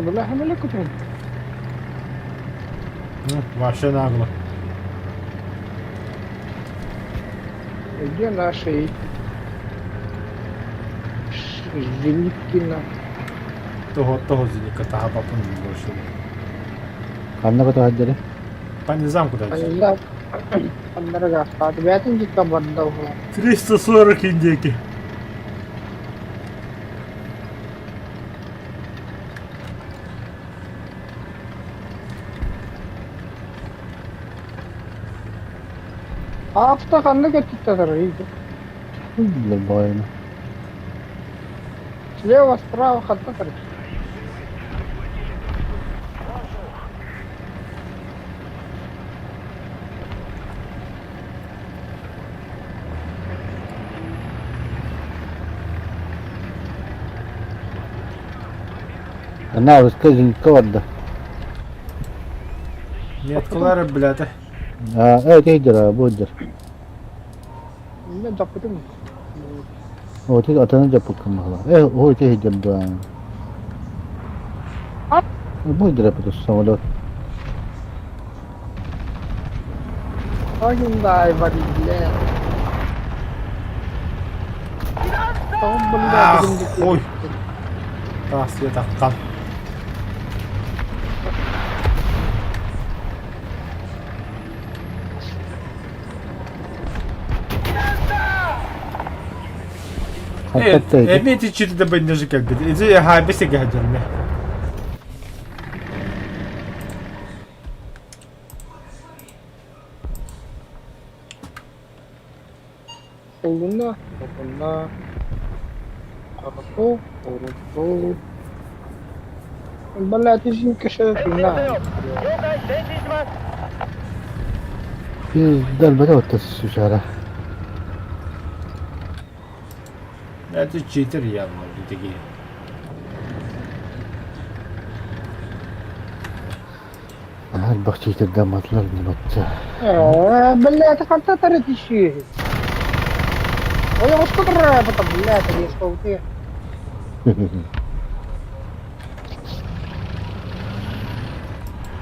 Бля, ханылык кутун. Вообще нагло. Где наши зенитки на... Того, того зеника, таха бапын больше. Ханна көтө По низам куда Анна Аннарга Бәтин дикка барда ула. 340 индейки. Авто ханна көттүттер иди. Бля, бойна. Слева, справа хаттатар. Ана алыска зенитка барда. Меткалары, блядь. А, э, тейдер, бу дер. Мен жаппытым. О, ти атаны жаппыккын баһыла. Э, о, тейдер да. Бу дер это самолет. Ай, блядь. Ах, ой. Таас таххан. Хантан Эми чити да бендежи кэлбит. Изи хаби сигэ хадьарме. Солуна, солуна. Хорошо, хорошо. Блядь, извини, что 前進 на. せよ了解前進します Пизда, бля, вот сучара. Это читер явно такие. Элбэх читердамматылар бачча. Блядь, ханта тарытищи. Ой, а что это, блядь, я что ты?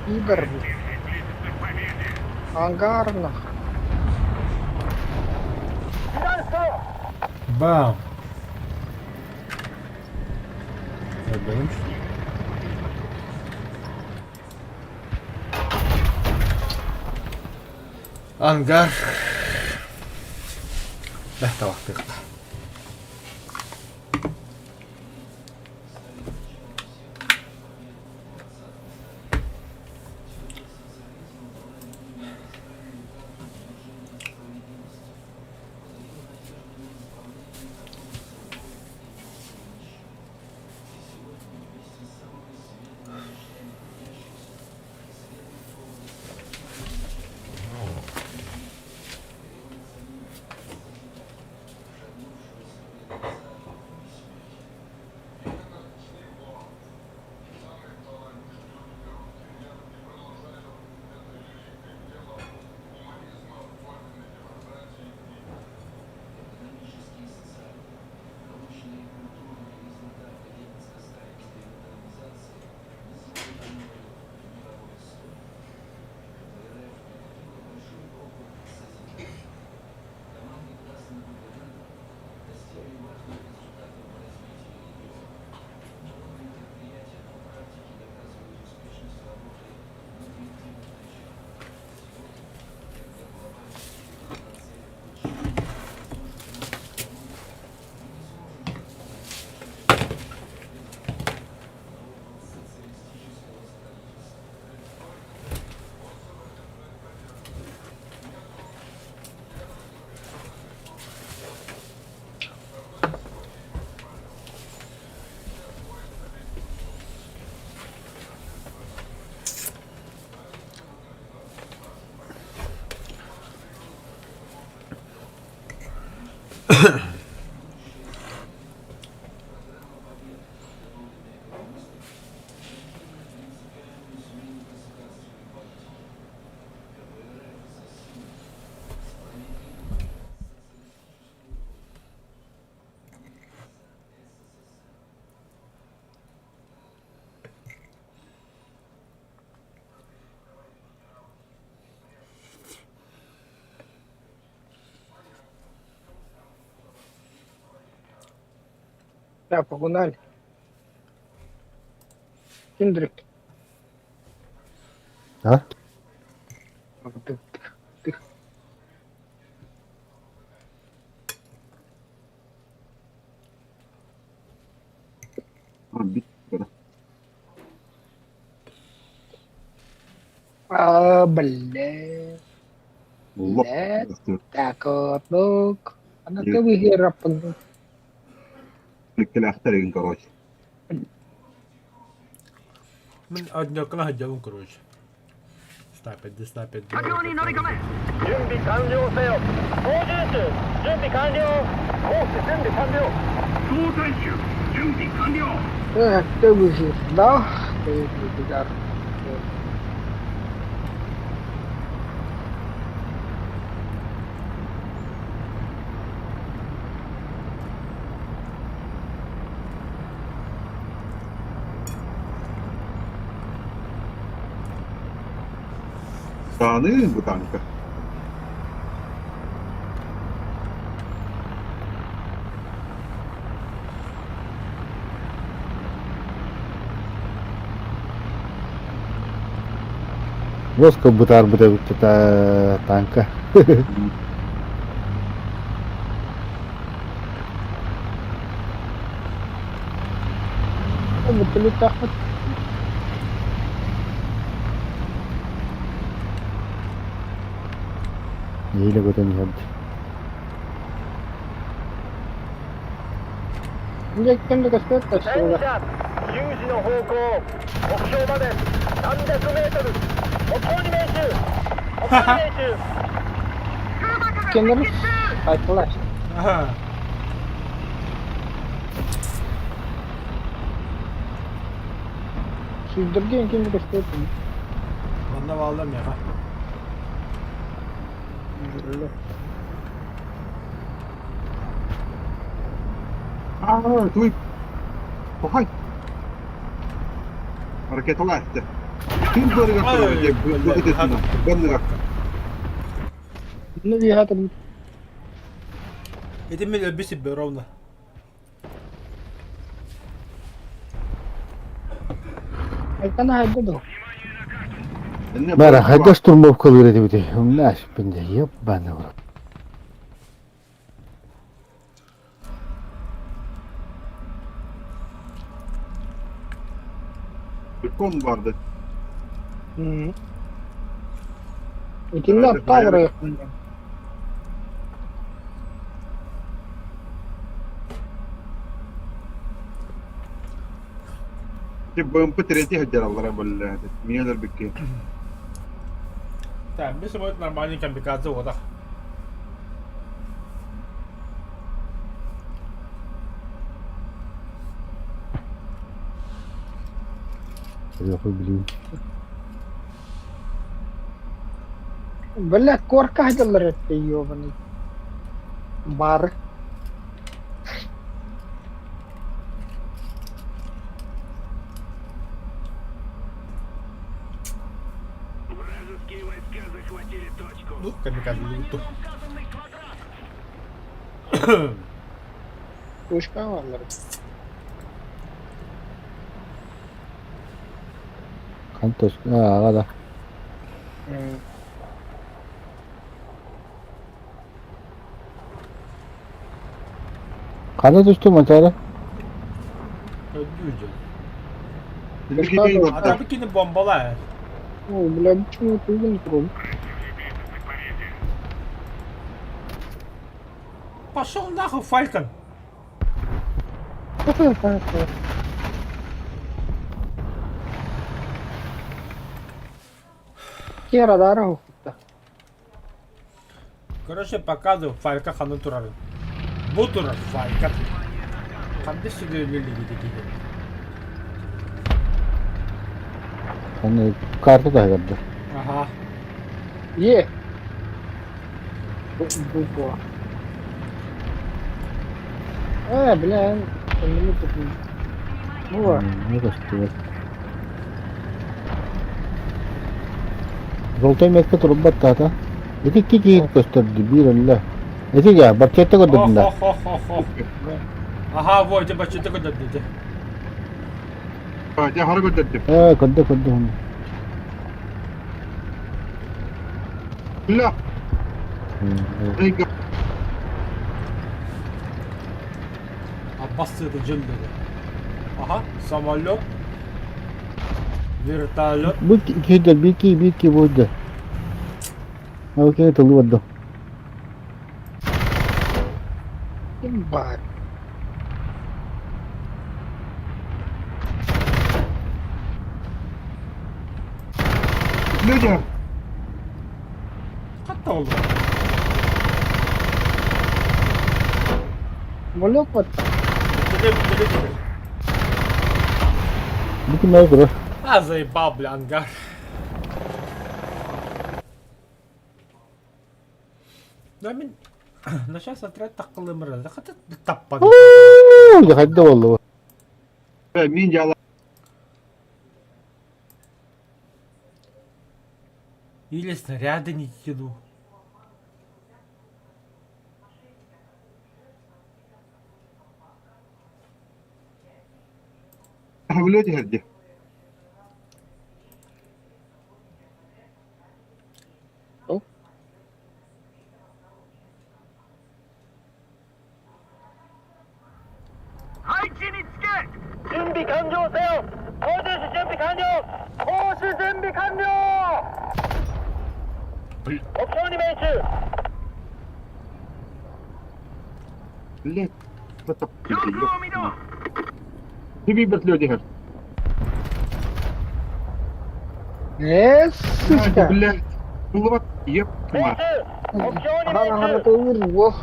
Игорь. Ангар, нах. Бам! Бам. Ангар. Lähtevahti. Да, погнали. Хендрик. А? Ты, ты. А, блядь. Блядь. Так, вот, Она ты выгера, Кэлээхтэр короче. Мин однокла хадьабын, короче. Снайпер, снайпер. 準備完了せよ操縦手準備完了コース準備完了総体手 Кто бы ждал, Сааны бу танка. Лоска бытаарбыт эбит танка. Нэһиилэ көтөн иһэрди. 戦車10時の方向目標まで300メートル目標に命中目標に命中 Ага. Манна бааллар миэхэ. Аа, туй. Пахай. Ракеталаа эстэ. Ким бөрүгэр турар Ай, диэн блядь, быһытытына. Бөрүгэр. Ити мин өлбүт сирбэр ровно. Бара хайда штурмовкалыыр этибитий? Умнаашпын дьэ, ебаный в рот. Бекон барды. Итиннэ аттаах ырыахпын Ти БМП третий сылдьараллара буолла. Миэн өлөрбүккэ. Так, мин самолет нормальный камикадзе уотах. Блин. Бля, корка дьаллар этэ ёбаный. Бар. Ну, камикадзе луту. Пушка бааллар. Хантос, аа, да. Хана түстүм Манчаары? Өйдүүр. Билигин А там кини бомбалаа. Ой, бля, почему ты не трогай? Пошел нахуй, Фалькон. Кера да. Короче, показываю Фалька ханы турарын. Бу турар Фалька. Ханды сүгө өлөлүгү киһи. Хана карта да көрдө. Ага. Е. Буква. Бля, минуту. Ну, Не көстүбэт. Золотой метка турбат таата. Ити икки киһи көстөрдү биир өллө. Ити дьэ барчетта көрдөрдүн да. Хо-хо-хо-хо. Ага, вот, дьэ баччыта көрдөрдү дьэ. Дьэ хара көрдөрдүм. Ээ көрдө көрдө хонно. Бля. Аббасы это. Ага, самолет. Вертолет. Бу киһи бики бики буйда. Окей, тылы барды. Бар. Люди. Хатта oldu. Самолет вот. Бүттүле, бүттүле, бүттүле. Бу ким көрөр? А, заебал, бля, ангар. Да, мин... Ну, сейчас отряд таккылымыр. Хата таппан. Уу, хайда болду. Мин дьала Или снаряды не тяну. Хавлет herdi. 配置につけ準備完了せよ操縦士準備完了攻守準備完了目標に命中 Блять. 上空を見ろ Тебе вертолет herdi. Сучка. Блять. Булбат еп 命 ма. 中目標に Ана 命中 хатыр во.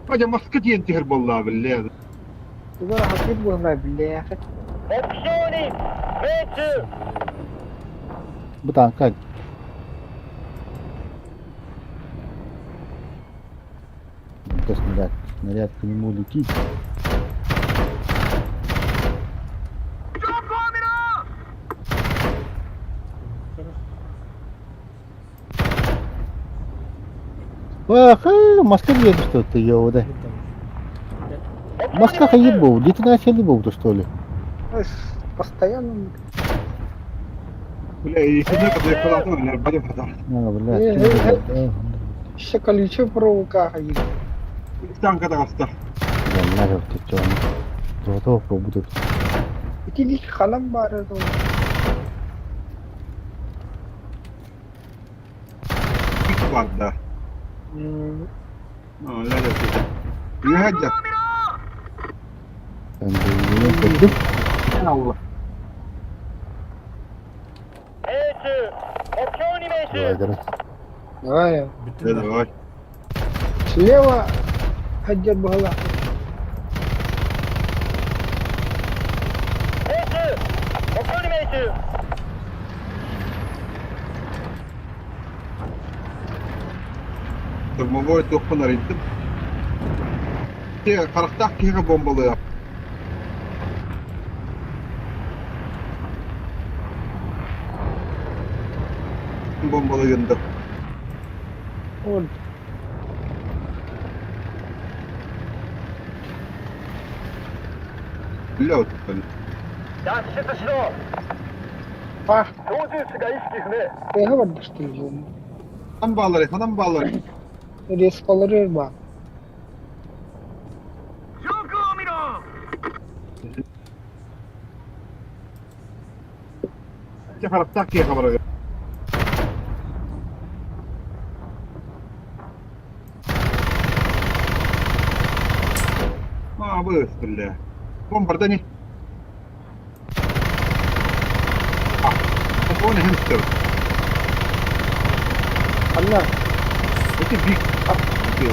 Бажа маска диэн тихер болла блядь. Туга хатыр буолла бля. 目標に命中 Бу танка. Это снаряд. Снаряд к нему летит. 上空を見ろ Ах, маска едет что-то, ё, да. Маска хаит был, где-то начали был, то что ли? Постоянно. Бля, и хинэ кадэ калата бля, бадя хата. А, бля, Э, Еще колючая проволока хаит. Танка тагаста. Бля, нахер ты чё? Золотого пробудут. Ити халам бары то. Ик барда. Ну, ля ля. Юхаджа. Там был, Allah. 命中目標に命 Давай, 中 давай. Давай. Да, давай. Слева отдел бугала. 命中目標に命中 Штурмовой тохпун арыйдым. Те харахтах киһигэ бомбалыа. Бомбалыгында. Вот. Бля, вот это. 脱出しろ Пах. 操縦士が意識不明 Ты говоришь, что ли? Ханан баалары, ханан баалары. Рескалары бар. 上空を見ろ Те харахтах киһигэ барар. А, быстро. Бомбарда не. А, он хемстер. Анна, Это биг.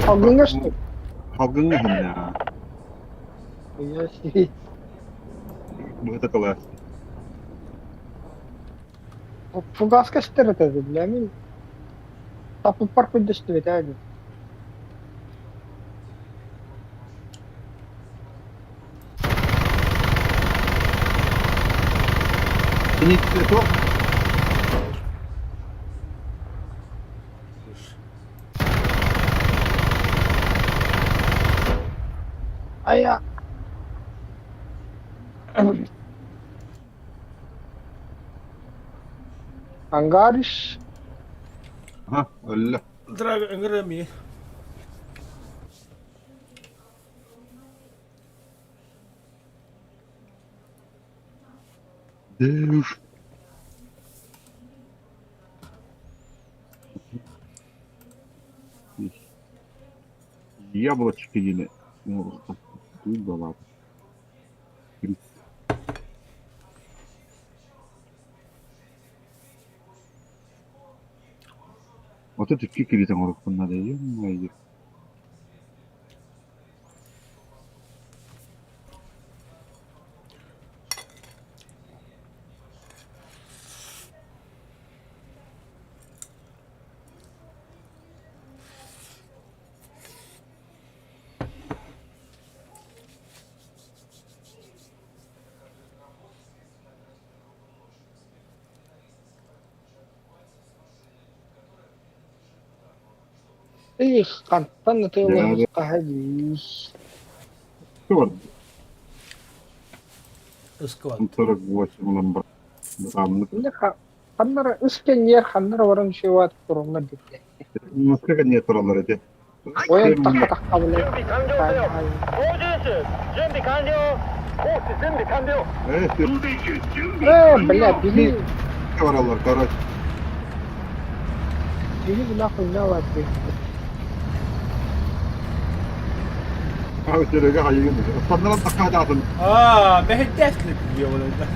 Халгынга что ли? Халгынга хэмнэ. Я себе. Это класс. Фугаска штыры бля, мин. Тапы парк что ведь, а? Не то. А я... Ангариш. Ага, алла. Драга, ыҥырыам Дыш. Яблочки ели. Тут да ладно. Вот это кикери там руку надо, ё-моё. Эх, хантан ытыалаһыахха дии. Склад. 48 ламбар. Ханнара үс кэнниэр ханнара баран үчүгэй тураллар дииллэр. Москва кэнниэр тураллар ити. Ойон тахха тахха 準備完了せよ操縦手準備完了コース準備完了 Э, бля, били Бараллар, короче. били нахуй нала ты. Серега хайыгын. Саннаран тахха даатын. Аа, мэһэйдээслик диэбэлэр.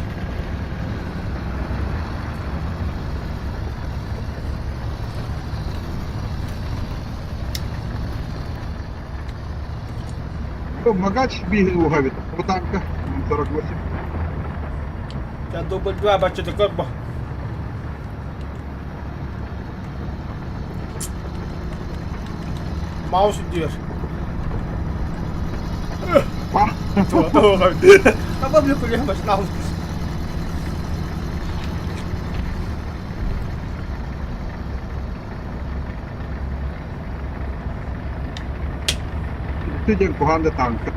Магач бігін угавит. Танка 48. Я дубль 2 баччата көрбө. Маус диир. Аба бile куле башнал. Ты куһаан да танка.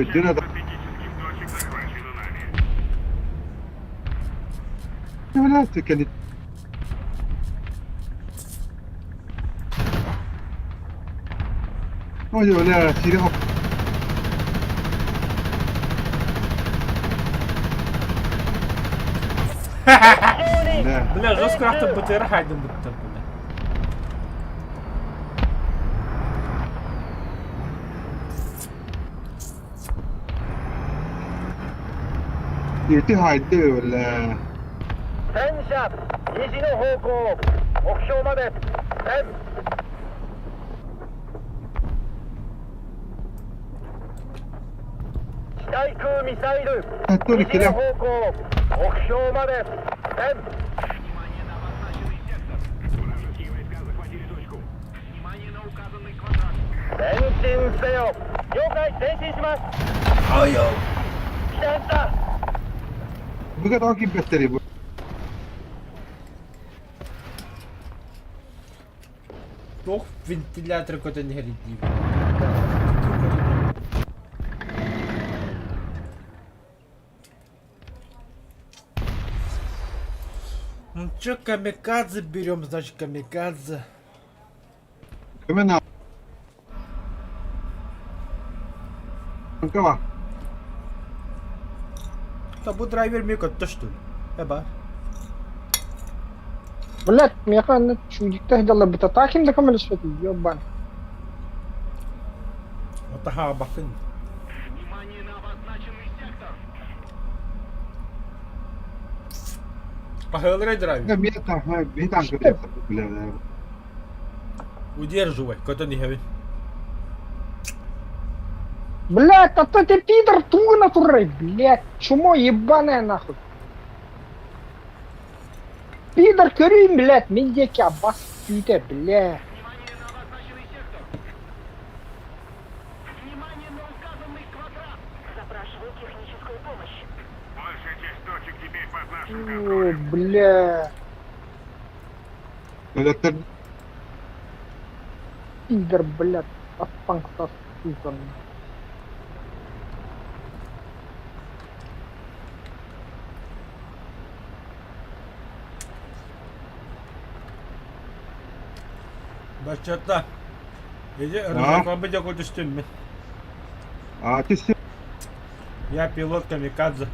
Өйдүн это. Блядь, кэлит. Ой, бля, Серега. Бля. Бля, жестко рахта БТР хайдым буттар, бля. Ити хайды, бля. 戦車西の方向目標まで10地対空ミサイル西の方向目標まで10前進せよ了解前進します Ой, 避難した Быга таки бестери бу. Туох вентилятор көтөн иһэрий Ну чё, камикадзе берем, значит камикадзе. Көмөн Анкава. Да бу драйвер мне көттө что ли? Эба. Блядь, миэхэ онно чудикта дала бытатаахим да көмөлөспөт ёбан. Отаха бакын. Пахылырай драйвер. Мен танка, мен танка бля. Удерживай, көтөн иһэбин. Блядь, а то ты пидор тугу натурой, блядь, чмо ебаное нахуй. Пидор көрейін, блядь, мен деке бас күйді, блядь. Запрашиваю техническую помощь. О, бля, Өлөттөр пидор, блядь, аттаң сука. Баччата. Иди, рыбака көтүстүм мин. А ты все Я пилот камикадзе.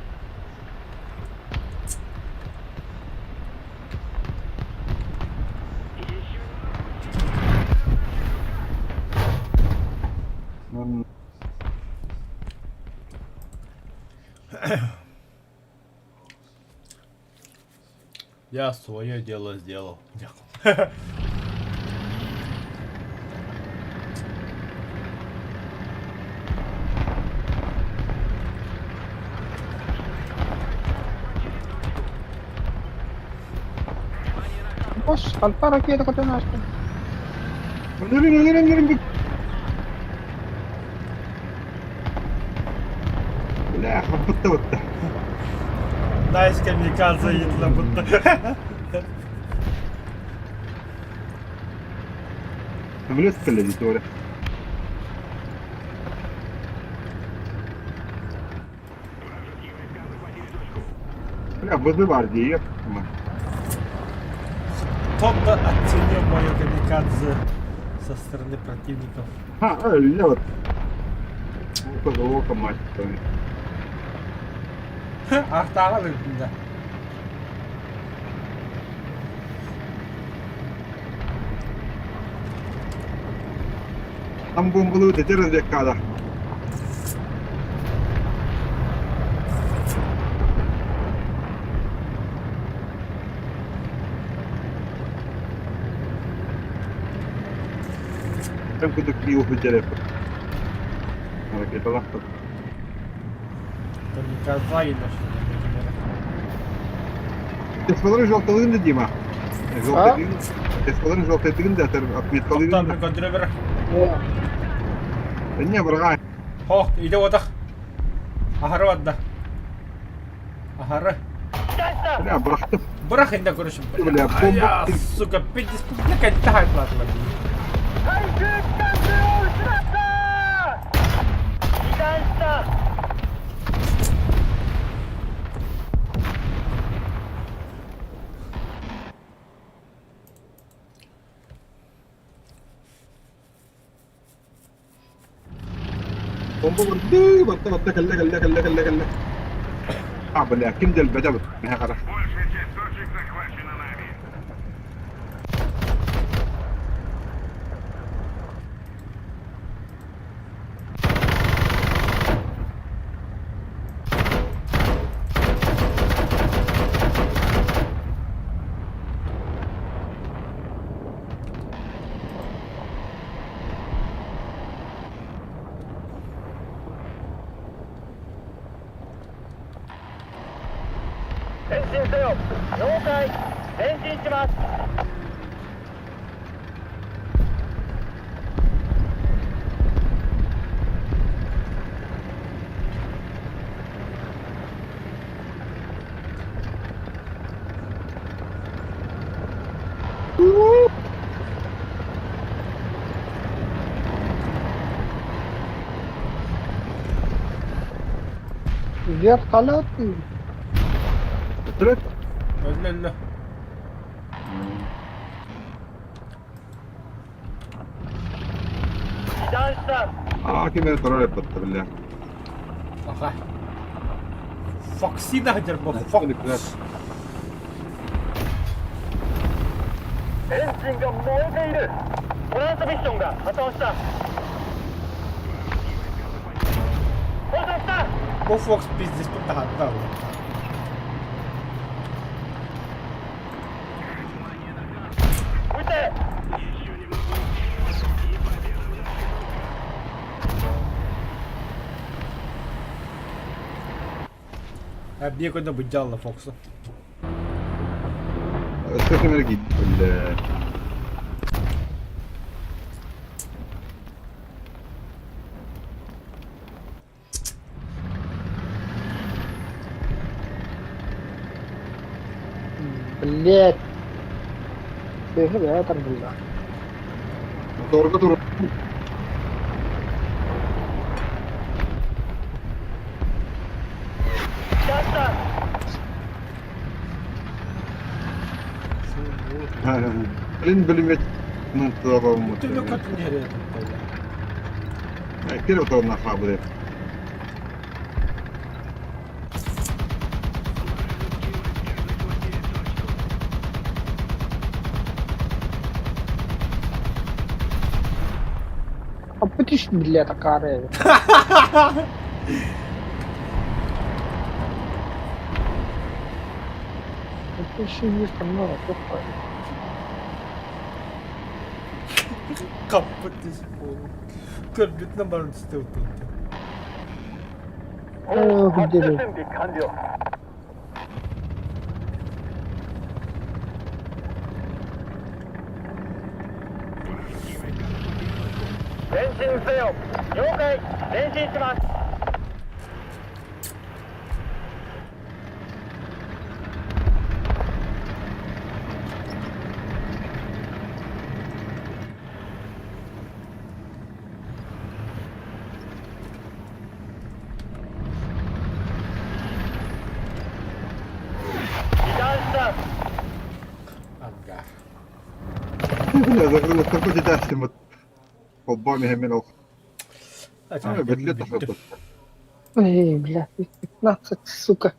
Я свое дело сделал. Босс, халпа ракета көтөн ааста. Өлөрүн, өлөрүн, өлөрүн. Бля, хаппытта бытта. Найс камикадзе едла будто. Самолет кэллэ дии туора. Бля, вызывар дии. Кто-то оценил мое камикадзе со стороны противников. Ха, өллө вот. Ока, мать твою. Артаҕа да. Там бомбалыы тэтэр разведкада. Там кудук киил сылдьар Ракеталаах Камикадзе нашли, например. Тесфаларын жалталыын да Дима. Жалтайдыгын. Тесфаларын жалтайдыгын да отметкалыын Оттон да. көндүрө Не, бырҕаа. Хох, иде отах. Ахары барда. Ахары. Бля, бырахтым. Бырах инде көрүшүм. Бля, бомба. Сука, 50 бля, кайтта хайплатылар. 対空機関銃を失った被弾した Бомба барды, барда барда кэллэ кэллэ кэллэ кэллэ кэллэ. А, бля, ким дэлбэтэ бу? Мэхэ хара. Большая часть точек захвачена нами. 前進せよ了解前進します Вертолет. Вертолет? Өллө-өллө. 被弾した Аа, ким эрэ турар эппэттэр, бля. Аха. Фоксида хадер бу. Фокс. エンジンが燃えているトランスミッションが破損した破損した Бу Фокс пиздец тут тахатта. 撃て Биэ көнө быдьалла Фоксу. Өссө ким эрэ киирдэ, бля. Блять. Тыһы бэйэ тарбылла. Моторга тур. 被弾した Блин, блин, ну, Түнү көтүн херэ. Кир оторна хабы. А пытыш, блядь, акары. Еще есть там много плохое. Хаппыт түс буолуҥ. Көрбүтүнэн баран түстэ утуйда. Э, где же? 準備完了。前進せよ。了解。前進します。離断した。 Ангар. Бля, закрыл какой дедастим. Холбами геминал. А, бэтлет Эй, бля, 15, сука.